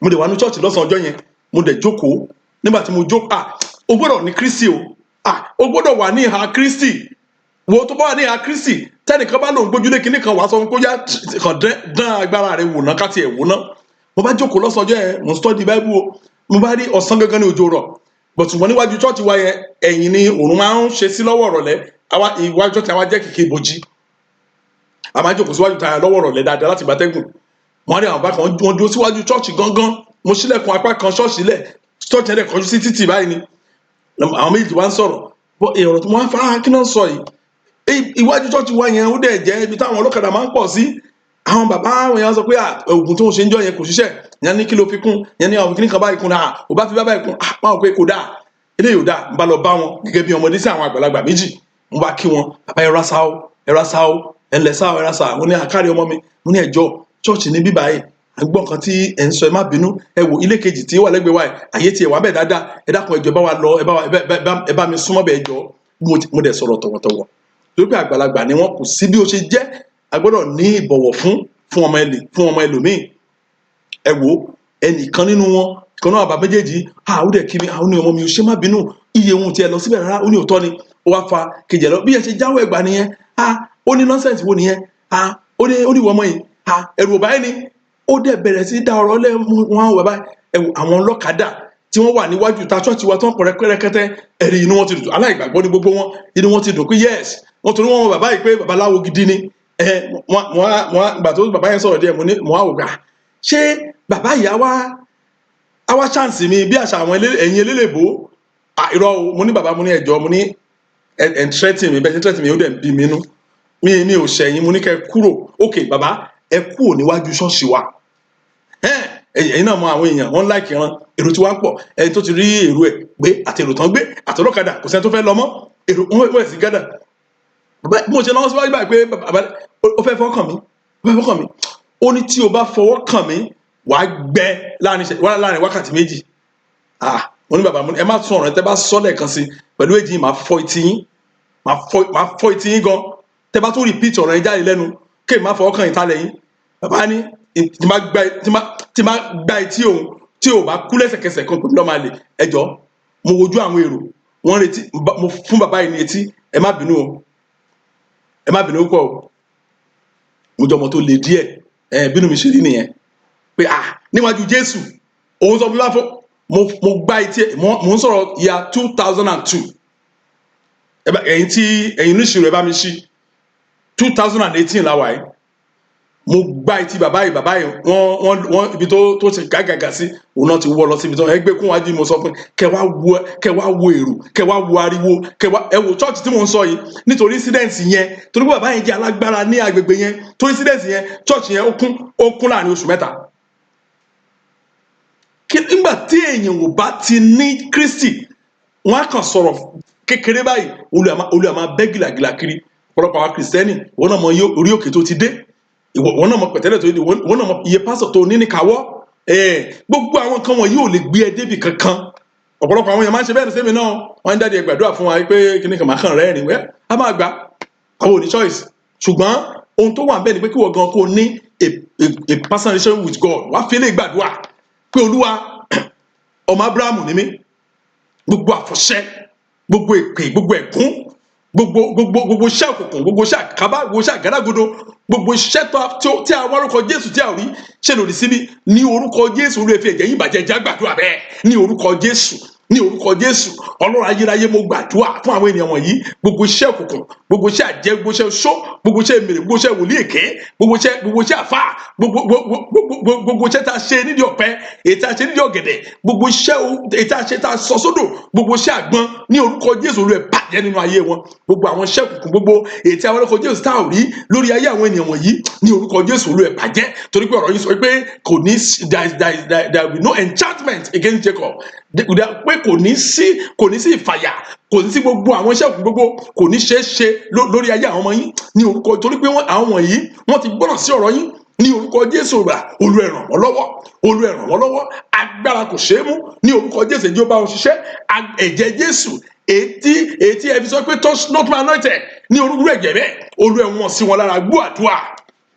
Mo dẹ̀ wà ní ṣọ́ọ̀ṣì lọ́sàn-án ọjọ́ yẹn. Mo dẹ̀ jókòó. Nígbà tí mo jókòó, ah, O gbọ́dọ̀ ní Kristi o. Ah, o gbọ́dọ̀ wà ní ìhà Kristi. Wo, tó bá wà ní ìhà Kristi, tẹnìkan bá lòun gbójúlé kinní kan, wàá sọ fún kó yá, kàn dán agbára rẹ wò ná, ká tiẹ̀ wò ná. Mo bá jókòó lọ́sọjọ́ yẹn, mo ń study Bible o. Mo bá rí ọ̀sán gangan ní òjò rọ̀, but ṣùgbọ́n níwájú church wa yẹn, ẹ̀yìn ni òòrùn máa ń ṣe sí lọ́wọ́ ìrọ̀lẹ́. Àwa ìwájú church àwa jẹ́ kìkì ìbòjì, a máa jókòó síwájú tààrà lọ́wọ́ ìrọ̀lẹ́ dáadáa láti gbàtẹ́gùn. Wọ́n rí àwọn bá kan, wọ́n dúró síwájú church gangan. Mo ṣílẹ̀kùn apá kan ṣọ́ọ̀ṣì sílẹ̀, church yẹn dẹ̀ kọjú sí títì báyìí ni àwọn méjì wá ń sọ̀rọ̀ bọ́. Èrò tí wọ́n á fara kí náà sọ yìí, iwájú church wa yẹn, ó dẹ̀ jẹ́ ibi táwọn ọlọ́kadà máa ń pọ̀ sí. Àwọn bàbá àwọn èèyàn sọ pé, "Ah, oògùn tó ń ṣe ń jọ yẹn kò ṣiṣẹ́." Yẹn ní kí ló fi kún? Yẹn ní àwọn kìnnìkan báyìí kún náà, ò bá fi bá báyìí kún. Ah, wọn ò pé kò dáa, eléyìí ò dáa. Ń bá lọ bá wọn gẹ́gẹ́ bí ọmọdé sí àwọn àgbàlagbà méjì. Mo bá kí wọn, "Bàbá, ẹ ra sá o, ẹ ra sá o, ẹ ǹlẹ́ sá o, ẹ ra sá." Mo ní, "Àkárí ọmọ mi." Mo ní, "Ẹjọ́ church ní bíbá yìí, à ń gbọ́ nǹkan tí ẹ̀ ń sọ. Ẹ má bínú. Ẹ wò, ilé kejì tí ó wà lẹ́gbẹ̀ẹ́ wa yìí, àyè tiẹ̀ wà bẹ́ẹ̀ dáadáa. Ẹ dákun, ẹ jọ̀ọ́, ẹ bá wa lọ, ẹ bá wa ẹ bá mi súnmọ́ bẹ́ẹ̀, ẹ jọ̀ọ́." Mo dẹ̀ sọ̀rọ̀ tọ̀wọ̀tọ̀wọ̀ torí pé àgbàlagbà ni wọ́n. Kò sí bí ó ṣe jẹ́, a gbọ́dọ̀ ní ìbọ̀wọ̀ fún ọmọ ẹlẹ, fún ọmọ ẹlòmíì. Ẹ wò, ẹnìkan nínú wọn kan náà, bàbá méjèèjì, ah, ó dẹ̀ kí mi. Àwọn ní, "Ọmọ mi, ò ṣe, má bínú." Iye ohun tiẹ̀ lọ síbẹ̀ rárá, ó ní òótọ́ ni. Ó wá fa kejì ẹ̀ lọ. Bí ẹ ṣe jáwọ́ ẹgbà nìyẹn. Ah, ó ní, "Nonsense wo nìyẹn?" Ah, ó ní, "Ìwọ ọmọ yìí, ah, ẹ̀rù ò bá ẹni." Ó dẹ̀ bẹ̀rẹ̀ sí dá ọ̀rọ̀ lẹ́ wọn. Àwọn bàbá, ẹ wò, àwọn ọlọ́kadà tí wọ́n wà níwájú ta ṣọ́ọ̀ṣì wa tó ń pọ̀ rẹ́kẹ́rẹ́kẹ́tẹ́, ẹ̀rí inú wọn ti dùn. Aláìgbàgbọ́ ní gbogbo wọn. Inú wọn ti dùn pé yes, wọ́n torí wọn mọ bàbá yìí pé babaláwo gidi ni. Ẹ wọn gbà tó bàbá yẹn sọ̀rọ̀ díẹ̀, mo ní mo á wò gbà, ṣé bàbá yìí á wá chance mi bí àṣà àwọn ẹ̀yin eléléèbó? À, irọ́ o. Mo ní, "Bàbá," mo ní, "ẹ̀jọ́," mo ní, "ẹ̀ ń threaten mi. Bẹ́ẹ̀ ṣe threaten mi, ó dẹ̀ ń bí mi nú. Mi ò ṣẹ̀yìn." Mo ní kẹ́ kúrò. "Ok bàbá, ẹ kúrò níwájú ṣọ́ọ̀ṣì wa." Ẹ̀yin náà mọ àwọn èèyàn wọ́n láìkì ran èrò tí wọ́n pọ̀. Ẹni tó ti rí èrò ẹ̀ gbé àti èrò tán gbé àtọlọ́kadà, kò sẹ́ni tó fẹ́ lọ mọ́. Èrò wọ́n wẹ̀ sí gádà. Bàbá, bí mo ṣe náwó síwájú báyìí pé bàbá, ó fẹ́ fọwọ́ kàn mí, ó fẹ́ fọwọ́ kàn mí. Ó ní, "Tí o bá fọwọ́ kàn mí, wàá gbẹ láàrin wákàtí 2." Ah, mo ní, "Bàbá," mo ní, "ẹ má tún ọ̀rọ̀ ẹ. Tẹ́ bá sọ lẹ́ẹ̀kan sí pẹ̀lú èjì, màá fọ́ etí yín, màá fọ́ etí yín gan. Tẹ́ bá tún repeat ọ̀rọ̀ yẹn jáde lẹ́nu, kéè má fọwọ́ kàn yín tálẹ̀ yín." Bàbá ní tí má gbá etí òun, tí ò bá kú lẹ́sẹ̀kẹsẹ̀ kan pẹ̀lú ọmọ àlè. Ẹjọ́, mo wojú àwọn èrò, wọ́n retí. Mo fún bàbá yìí ní etí. Ẹ má bínú o, ẹ má bínú púpọ̀ o. Mo jọ ọmọ tó le díẹ̀. Ẹ bínú mi ṣe rí nìyẹn pé, ah, níwájú Jésù, òun sọ fún mi bá fọ. Mo gbá etí ẹ. Mo ń sọ̀rọ̀ year 2002. Ẹ̀yin tí ẹ̀yin oníṣirò, ẹ bá mi ṣí, 2018 la wà yìí. Mo gbá etí bàbá yìí. Bàbá yìí, wọ́n ibi tó ṣe gàgàgà sí, òun náà ti wọ́ lọ síbi tó ẹ gbé kún wájú. Mo sọ fún kẹ wá wo èrò, kẹ wá wo ariwo, kẹ wá ẹ wo church tí mo ń sọ yìí. Nítorí incident yẹn, torí pé bàbá yẹn jẹ́ alágbára ní agbègbè yẹn, torí incident yẹn, church yẹn ó kún láàrin oṣù 3. Nígbà tí èèyàn ò bá ti ní Kristi, wọn á kàn sọ̀rọ̀ kékeré báyìí, Olúwa máa bẹ́ gìlàgìlà kiri. Ọ̀pọ̀lọpọ̀ àwọn Kìrìsìtẹ́nì, wọn náà mọ iye orí òkè tó ti dé, ìwọ náà mọ pẹ̀tẹ́lẹ̀ tó dé, ìwọ náà mọ iye pásọ̀ tó ní níkàáwọ́. Gbogbo àwọn nǹkan wọ̀nyí ò lè gbé ẹ débi kankan. Ọ̀pọ̀lọpọ̀ àwọn èèyàn máa ń ṣe bẹ́ẹ̀ ní sẹ́mi náà. Wọ́n ń jáde, "Gbàdúrà fún wa pé kíní kan." Máa kàn rẹ́rìn wẹ́, a máa gbà, àwọn ò ní choice. Ṣùgbọ́n ohun tó wà bẹ́ẹ̀ ni pé kí wọ́n gan kó ní a personal relationship with God. Wàá fi eléyìí gbàdúrà pé, "Olúwa, ọmọ Abrahamu ni mí. Gbogbo àfọ̀ṣẹ, gbogbo èpè, gbogbo ẹ̀gún, gbogbo iṣẹ́ òkùnkùn, gbogbo iṣẹ́ àkábá, gbogbo iṣẹ́ àgádágodo, gbogbo iṣẹ́ tí a wá orúkọ Jésù tí a ò rí ṣe lòdì sí mi, ní orúkọ Jésù, Olúwa, fi ẹ̀jẹ̀ yín bàjẹ́." Jẹ́ gbàdúrà bẹ́ẹ̀. "Ní orúkọ Jésù, ní orúkọ Jésù, Ọlọ́run ayérayé, mo gbàdúrà fún àwọn ènìyàn wọ̀nyí. Gbogbo iṣẹ́ òkùnkùn, gbogbo iṣẹ́ àjẹ́, gbogbo iṣẹ́ oṣó, gbogbo iṣẹ́ èmèrè, gbogbo iṣẹ́ wòlíì èké, gbogbo iṣẹ́ àfà, gbogbo iṣẹ́ tá a ṣe nídìí ọ̀pẹ, èyí tá a ṣe nídìí ọ̀gẹ̀dẹ̀, gbogbo iṣẹ́ èyí tá a ṣe tá a sọ sódò, gbogbo iṣẹ́ àgbọn, ní orúkọ Jésù, Olúwa, bàjẹ́ nínú ayé wọn. Gbogbo àwọn iṣẹ́ òkùnkùn gbogbo èyí tí àwọn orúkọ Jésù tá a ò rí lórí ayé àwọn ènìyàn wọ̀nyí, ní orúkọ Jésù, Olúwa, bàjẹ́." Torí pé ọ̀rọ̀ yìí sọ pé kò ní there will be no enchantment against Jacob, pé kò ní sí ìfàyà, kò ní sí gbogbo àwọn iṣẹ́ òkùnkùn gbogbo kò ní ṣeé ṣe lórí ayé àwọn ọmọ yín ní orúkọ, torí pé àwọn wọ̀nyí wọ́n ti gbọ́ràn sí ọ̀rọ̀ yín. Ní orúkọ Jésù rà, Olúwa, ràn wọ́n lọ́wọ́. Olúwa, ràn wọ́n lọ́wọ́. Agbára kò ṣeé mú, ní orúkọ Jésù, èyí ó bá wọn ṣiṣẹ́. Ẹ̀jẹ̀ Jésù ètí ẹ fi sọ pé, "Touch not my anointed," ní orúkọ ẹ̀jẹ̀ bẹ́ẹ̀, Olúwa, wọ́n sí wọn lára. Gbọ́ àdúrà,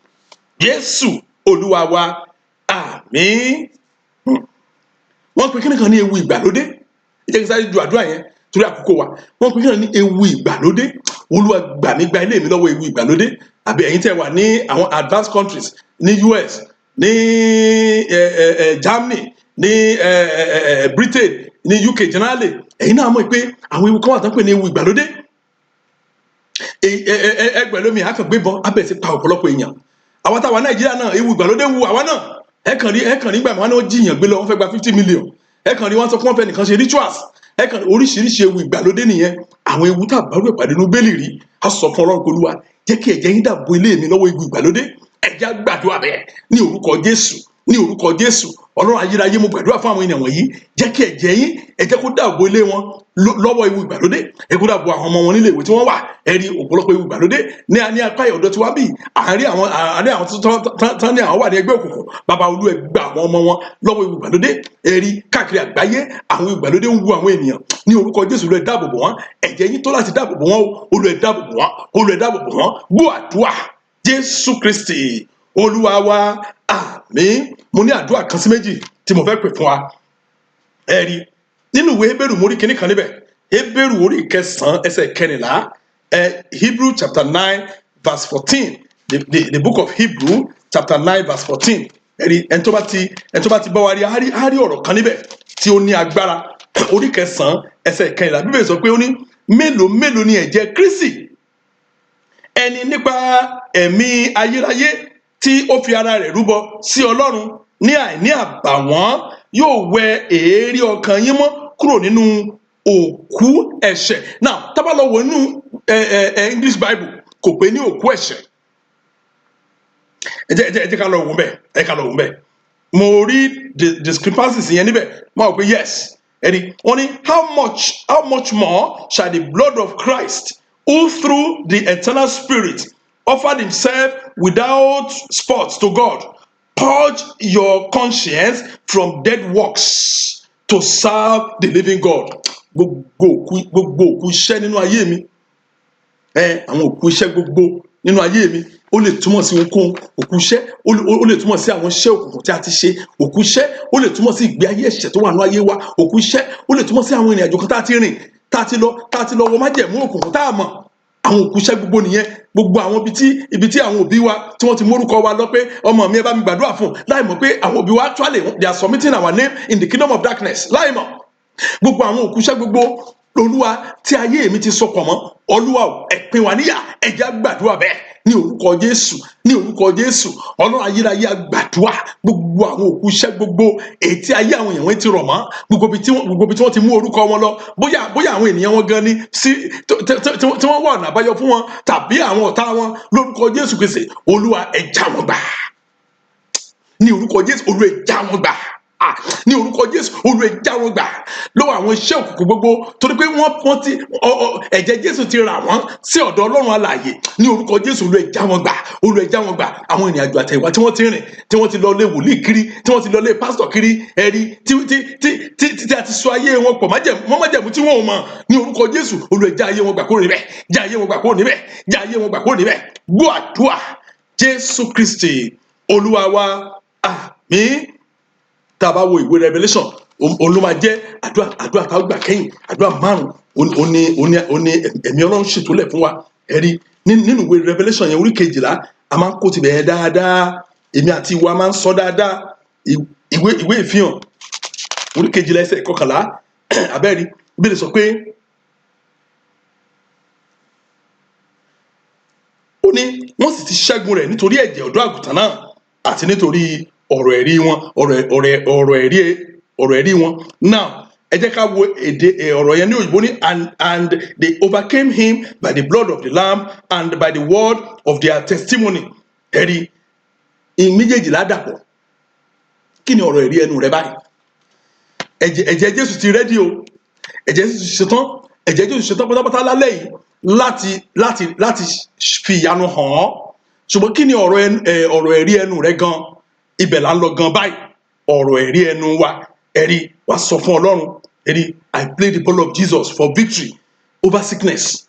Jésù Olúwa wa, àmín. Wọ́n pe kíni kan ní ewu ìgbàlódé. Ẹ Ẹ jẹ́ kí n sáré ju àdúrà yẹn torí àkókò wa. Wọ́n pè é ní ewu ìgbàlódé. Olúwa, gbà mí, gba ilé mi lọ́wọ́ ewu ìgbàlódé. Àbí ẹ̀yin tẹ́ wà ní àwọn advanced countries, ní US, ní Germany, ní Britain, ní UK generally, ẹ̀yin náà mọ̀ pé àwọn ewu kan wà tó ń pè ní ewu ìgbàlódé. Ẹgbẹ̀rún mi àkàngbébọn abẹ́ ti pa ọ̀pọ̀lọpọ̀ èèyàn. Àwọn táwa Nàìjíríà náà, ewu ìgbàlódé wu àwa náà. Ẹ kàn rí gbà wọn náà jiyàn gbé lọ, wọn fẹ́ gba 50 million. Ẹ kàn rí wọn sọ pé wọn fẹ́ nìkan ṣe rituals. Ẹ kàn rí oríṣiríṣi ewu ìgbàlódé nìyẹn, àwọn ewu tá a bá rú ìpàdé inú bẹ́ẹ̀lì rí. A sọ fún Ọlọ́run pé, "Olúwa, jẹ́ kí ẹ̀jẹ̀ yín dàbò ilé mi lọ́wọ́ ewu ìgbàlódé." Ẹ jẹ́ á gbàdúrà bẹ́ẹ̀ ní orúkọ Jésù. Ní orúkọ Jésù, Ọlọ́run ayérayé, mo gbàdúrà fún àwọn ènìyàn wọ̀nyí. Jẹ́ kí ẹ̀jẹ̀ yín, ẹ jẹ́ kó dáàbò ilé wọn lọ́wọ́ ewu ìgbàlódé. Ẹ kó dáàbò àwọn ọmọ wọn nílé ìwé tí wọ́n wà. Ẹ rí ọ̀pọ̀lọpọ̀ ewu ìgbàlódé ní apá ọ̀dọ̀ tí wọ́n bí àárín àwọn tán ní àwọn wà ní ẹgbẹ́ òkùnkùn. Bàbá Olú, ẹ gba àwọn ọmọ wọn lọ́wọ́ ewu ìgbàlódé. Ẹ rí káàkiri àgbáyé, àwọn ewu ìgbàlódé ń wu àwọn ènìyàn. Ní orúkọ Jésù, Olú, ẹ dáàbò bò wọ́n. Ẹ̀jẹ̀ yín tó láti dáàbò bò wọ́n o. Olú, ẹ dáàbò bò wọ́n. Olú, ẹ dáàbò bò wọ́n. Gbọ́ àdúrà, Jésù Kristi Olúwa wa, àmín. Mo ní àdúrà kan sí méjì tí mo fẹ́ pè fún wa. Ẹ rí nínú ìwé Hébérù, mo rí kinní kan níbẹ̀. Hébérù orí 9, ẹsẹ̀ 14, Hebrew chapter 9 verse 14, the book of Hebrew chapter 9 verse 14. Ẹ rí, ẹni tó bá ti bá wa rí, á rí ọ̀rọ̀ kan níbẹ̀ tí ó ní agbára. Orí 9, ẹsẹ̀ 14, Bíbélì sọ pé, ó ní, "Mélòó mélòó ni ẹ̀jẹ̀ Kristi, ẹni nípa ẹ̀mí ayérayé tí ó fi ara rẹ̀ rúbọ sí Ọlọ́run ní àìní àbàwọ́n, yóò wẹ èérí ọkàn yín mọ́ kúrò nínú òkú ẹ̀ṣẹ̀." Now, tá bá lọ wò nínú ẹ ẹ ẹ English Bible, kò pé ní òkú ẹ̀ṣẹ̀. Ẹ jẹ́ ká lọ wò bẹ́ẹ̀, ẹ ká lọ wò bẹ́ẹ̀. Mo rí the discrepancies yẹn níbẹ̀. Mo wò pé yes, ẹni wọ́n ní, How much more shall the blood of Christ, who through the eternal Spirit offered himself without spot to God, purge your conscience from dead works to serve the living God?" Gbogbo òkú iṣẹ́ nínú ayé mi, àwọn òkú iṣẹ́ gbogbo nínú ayé mi, ó lè túmọ̀ sí ohunkóhun. Òkú iṣẹ́ ó lè túmọ̀ sí àwọn iṣẹ́ òkùnkùn tí a ti ṣe. Òkú iṣẹ́ ó lè túmọ̀ sí ìgbé ayé ẹ̀ṣẹ̀ tó wà nínú ayé wa. Òkú iṣẹ́ ó lè túmọ̀ sí àwọn ìrìn àjò kan tá a ti rìn, tá a ti lọ wọ májẹ̀mú òkùnkùn tá a mọ̀. Àwọn òkú iṣẹ́ gbogbo nìyẹn. Gbogbo àwọn ibi tí àwọn òbí wa tí wọ́n ti mórúkọ wa lọ pé, "Ọmọ mi, ẹ bá mi gbàdúrà fún," láì mọ̀ pé àwọn òbí wa, actually they are submitting our name in the kingdom of darkness láì mọ̀. Gbogbo àwọn òkú iṣẹ́ gbogbo, Olúwa, tí ayé mi ti sọpọ̀ mọ́, Olúwa ò, ẹ pín wa níyà. Ẹ jẹ́ á gbàdúrà bẹ́ẹ̀ ní orúkọ Jésù. Ní orúkọ Jésù, Ọlọ́run ayérayé, a gbàdúrà. Gbogbo àwọn òkú iṣẹ́ gbogbo èyí tí ayé àwọn èèyàn wọn ti rọ̀ mọ́, gbogbo ibi tí wọ́n ti mú orúkọ wọn lọ, bóyá àwọn ènìyàn wọn gan ni sí tí wọ́n wà ọ̀nà àbáyọ fún wọn tàbí àwọn ọ̀tá wọn, lórúkọ Jésù Kristi, Olúwa, ẹ já wọn gbà. Ní orúkọ Jésù, Olúwa, ẹ já wọn gbà. Ah, ní orúkọ Jésù, Olúwa, ẹ já wọn gbà lọ́wọ́ àwọn iṣẹ́ òkùnkùn gbogbo, torí pé wọ́n ti ẹ̀jẹ̀ Jésù ti rà wọ́n sí ọ̀dọ̀ Ọlọ́run alààyè. Ní orúkọ Jésù, Olúwa, ẹ já wọn gbà. Olúwa, ẹ já wọn gbà. Àwọn ìrìn àjò àtẹ̀wá tí wọ́n ti rìn, tí wọ́n ti lọ lé wòlíì kiri, tí wọ́n ti lọ lé pásítọ̀ kiri, ẹ̀rí tí a ti sọ ayé wọn pọ̀ mọ́ májẹ̀mú tí wọ́n ò mọ̀, ní orúkọ Jésù, Olúwa, ẹ já ayé wọn gbà kúrò níbẹ̀. Já ayé wọn gbà kúrò níbẹ̀. Já ayé wọn gbà kúrò níbẹ̀. Gbọ́ àdúrà, Jésù Kristi Olúwa wa, àmín. Tá a bá wo ìwé Revelation, òun ló máa jẹ́ àdúrà tá a gbà kẹ́yìn. Àdúrà márùn òun ní ẹ̀mí Ọlọ́run ṣètòlẹ̀ fún wa. Ẹ̀rí nínú ìwé Revelation yẹn, orí 12, a máa ń kó tibẹ̀ yẹn dáadáa. Èmi àti ìwọ, a máa ń sọ dáadáa. Ìwé Ìfihàn, orí 12, ẹsẹ̀ 11, abẹ́rí Bíbélì sọ pé, ó ní, "Wọ́n sì ti ṣẹ́gun rẹ̀ nítorí ẹ̀jẹ̀ ọ̀dọ́ àgùntàn náà àti nítorí ọ̀rọ̀ ẹ̀rí wọn." Ọ̀rọ̀ ẹ̀rí wọn. Now, ẹ jẹ́ ká wo èdè ọ̀rọ̀ yẹn ní òyìnbó ní, And they overcame him by the blood of the Lamb and by the word of their testimony." Ẹ̀rí méjèèjì ládàpọ̀. Kí ni ọ̀rọ̀ ẹ̀rí ẹnu rẹ báyìí? Ẹ̀jẹ̀ Jésù ti ready o. Ẹ̀jẹ̀ Jésù ti ṣetán. Ẹ̀jẹ̀ Jésù ṣetán pátápátá lálẹ́ yìí láti fi ìyanu hàn án. Ṣùgbọ́n kí ni ọ̀rọ̀ ẹ̀rí ẹnu rẹ gan? Ibẹ̀ là ń lọ gan báyìí. Ọ̀rọ̀ ẹ̀rí ẹnu wa, ẹ̀rí wa, sọ fún Ọlọ́run. Ẹ̀rí, I plead the blood of Jesus for victory over sickness,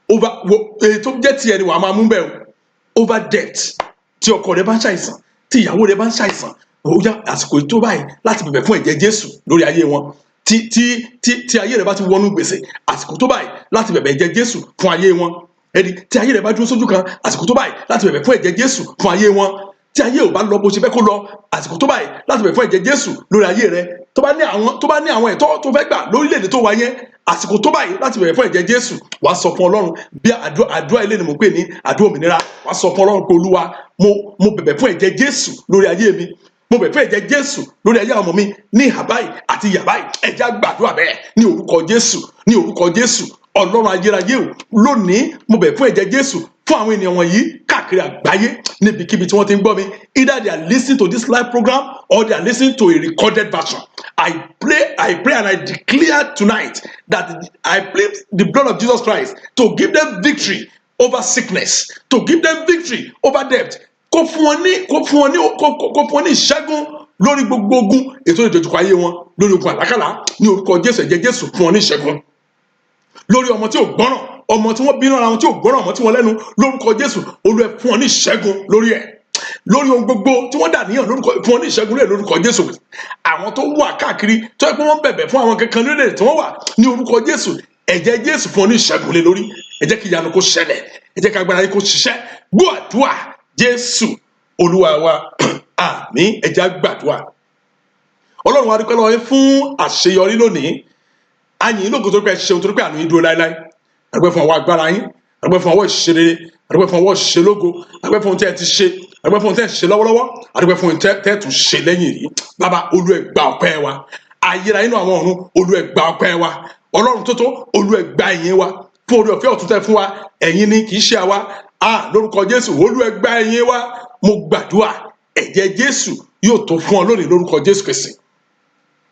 over wo èyí tó jẹ́ tiẹ̀ ni wàá máa mú bẹ́ẹ̀ o, over death. Tí ọkọ rẹ bá ń ṣàìsàn, tí ìyàwó rẹ bá ń ṣàìsàn, ó yá, àsìkò tó báyìí láti bẹ̀bẹ̀ fún ẹ̀jẹ̀ Jésù lórí ayé wọn. Tí Tí ayé rẹ bá ti wọnú gbèsè, àsìkò tó báyìí láti bẹ̀bẹ̀ ẹ̀jẹ̀ Jésù fún ayé wọn. Ẹni tí ayé rẹ bá dúró sójú kan, àsìkò tó báyìí láti bẹ̀bẹ̀ fún ẹ̀jẹ̀ Jésù fún ayé wọn. Tí ayé ò bá lọ bó ṣe fẹ́ kó lọ, àsìkò tó báyìí láti bẹ̀bẹ̀ fún ẹ̀jẹ̀ Jésù lórí ayé rẹ. Tó bá ní àwọn ẹ̀tọ́ tó fẹ́ gbà lórílẹ̀‐èdè tó wà yẹn, àsìkò tó báyìí láti bẹ̀bẹ̀ fún ẹ̀jẹ̀ Jésù. Wàá sọ fún Ọlọ́run bí àdúrà ilé ni mo pè ní àdúrà òmìnira. Wàá sọ fún Ọlọ́run pé, "Olúwa, mo bẹ̀bẹ̀ fún ẹ̀jẹ̀ Jésù lórí ayé mi. Mo bẹ̀ fún ẹ̀jẹ̀ Jésù lórí ayé àwọn ọmọ mi ní ìhà báyìí àti ìyà báyìí." Ẹ jẹ́ á gbàdúrà bẹ́ẹ̀ ní orúkọ Jésù, ní orúkọ Jésù. Ọlọ́run ayérayé o, lónìí mo bẹ̀ fún ẹ̀jẹ̀ Jésù fún àwọn ènìyàn wọ̀nyí káàkiri àgbáyé, níbikíbi tí wọ́n ti ń gbọ́ mi. Either they are listening to this live program or they are listening to a recorded version, I pray and I declare tonight that I plead the blood of Jesus Christ to give them victory over sickness, to give them victory over death. Kó fún wọn ní ìṣẹ́gun lórí gbogbo ogun ètò ìdojúkọ ayé wọn, lórí ogun àlákàlà. Ní orúkọ Jésù, ẹ̀jẹ̀ Jésù fún wọn ní ìṣẹ́gun lórí ọmọ tí ò gbọ́ràn, ọmọ tí wọ́n bínú ara wọn tí ò gbọ́ràn, ọmọ tí wọ́n lẹ́nu. Lórúkọ Jésù, Olúwa, fún wọn ní ìṣẹ́gun lórí ẹ̀, lórí ohun gbogbo tí wọ́n dà níyàn lórúkọ. Fún wọn ní ìṣẹ́gun lórí ẹ̀ lórúkọ Jésù. Àwọn tó wà káàkiri tó yẹ pé wọ́n bẹ̀bẹ̀ fún àwọn kankan lórílẹ̀ tí wọ́n wà, ní orúkọ Jésù, ẹ̀jẹ̀ Jésù fún wọn ní ìṣẹ́gun lé lórí. Ẹ jẹ́ kí ìyanu kó ṣẹlẹ̀, ẹ jẹ́ kí agbára yín kó ṣiṣẹ́. Gbọ́ àdúrà, Jésù Olúwa wa, àmín. Ẹ jẹ́ á gbàdúrà. Ọlọ́run wa, dúpẹ́ lọ́wọ́ yín fún àṣeyọrí lónìí. A yìn yín lógo torí pé ẹ ṣeun, torí pé àánú yín dúró láéláé. A dúpẹ́ fún ọwọ́ agbára yín, a dúpẹ́ fún ọwọ́ ìṣerere, a dúpẹ́ fún ọwọ́ ìṣelógo, a dúpẹ́ fún ohun tí ẹ ti ṣe, a dúpẹ́ fún ohun tí ẹ ṣe lọ́wọ́lọ́wọ́, a dúpẹ́ fún ohun tí ẹ tún ṣe lẹ́yìn yìí. Bàbá, Olú, ẹ gba ọpẹ́ wa. Ayérayé inú àwọn ọ̀run, Olú, ẹ gba ọpẹ́ wa. Ọlọ́run tó tó, Olú, ẹ gba ìyìn wa fún oore ọ̀fẹ́ ọ̀tun tẹ́ fún wa. Ẹ̀yin ni, kì í ṣe àwa. A lórúkọ Jésù, Olú, ẹ gba ìyìn wa. Mo gbàdúrà, ẹ̀jẹ̀ Jésù yóò tó fún ọ lónìí lórúkọ Jésù Kristi.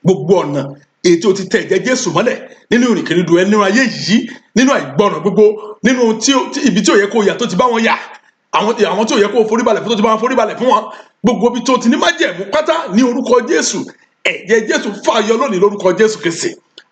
Gbogbo ọ̀nà èyí tí o ti tẹ ẹ̀jẹ̀ Jésù mọ́lẹ̀ nínú ìrìnkèrindò ẹ nínú ayé yìí, nínú àìgbọràn gbogbo, nínú ibi tí ò yẹ kó yà tó ti bá wọn yà, àwọn tí ò yẹ kó forí balẹ̀ fún tó ti bá wọn forí balẹ̀ fún wọn, gbogbo ibi tó ti ní májẹ̀mú pátá, ní orúkọ Jésù, ẹ̀jẹ̀ Jésù fàyọ lónìí lórúkọ Jésù Kristi.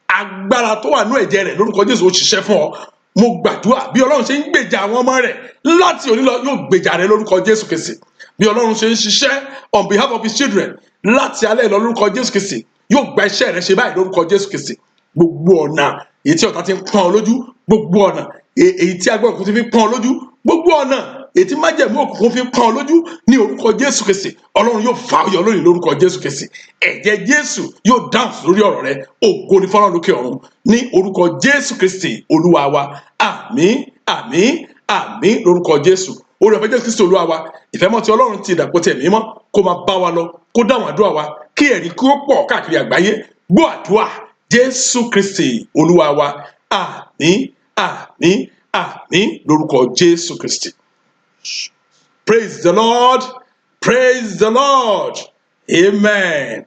Agbára tó wà nú ẹ̀jẹ̀ rẹ̀ lórúkọ Jésù, ó ṣiṣẹ́ fún ọ. Mo gbàdúrà, bí Ọlọ́run ṣe ń gbèjà àwọn ọmọ rẹ̀ láti òní lọ, yóò gbèjà rẹ lórúkọ Jésù Kristi. Bí Ọlọ́run ṣe ń ṣiṣẹ́ on behalf of his children láti alẹ́ lọ lórúkọ Jésù Kristi, yóò gba iṣẹ́ rẹ ṣe báyìí lórúkọ Jésù Kristi. Gbogbo ọ̀nà èyí tí ọ̀tá ti ń pọ́n ọ lójú, gbogbo ọ̀nà èyí tí agbára òkùnkùn ti fi pọ́n ọ lójú, gbogbo ọ̀nà èyí tí májẹ̀mú òkùnkùn fi pọ́n ọ lójú, ní orúkọ Jésù Kristi, Ọlọ́run yóò fà á yọ lónìí lórúkọ Jésù Kristi. Ẹ̀jẹ̀ Jésù yóò dáhùn lórí ọ̀rọ̀ rẹ. Ògo ní fọ́lọ́run lókè ọ̀run. Ní orúkọ Jésù Kristi Olúwa wa, àmín, àmín, àmín lórúkọ Jésù. Oore ọ̀fẹ́ Jésù Kristi Olúwa wa, ìfẹ́mọ́ ti Ọlọ́run, ti ìdàpọ̀ ti Ẹ̀mí Mímọ́, kó máa bá wa lọ, kó dáhùn àdúrà wa, kí ẹ̀rí kí ó pọ̀ káàkiri àgbáyé. Gbọ́ àdúrà, Jésù Kristi Olúwa wa, àmín, àmín, àmín lórúkọ Jésù Kristi. Praise the Lord, praise the Lord, amen.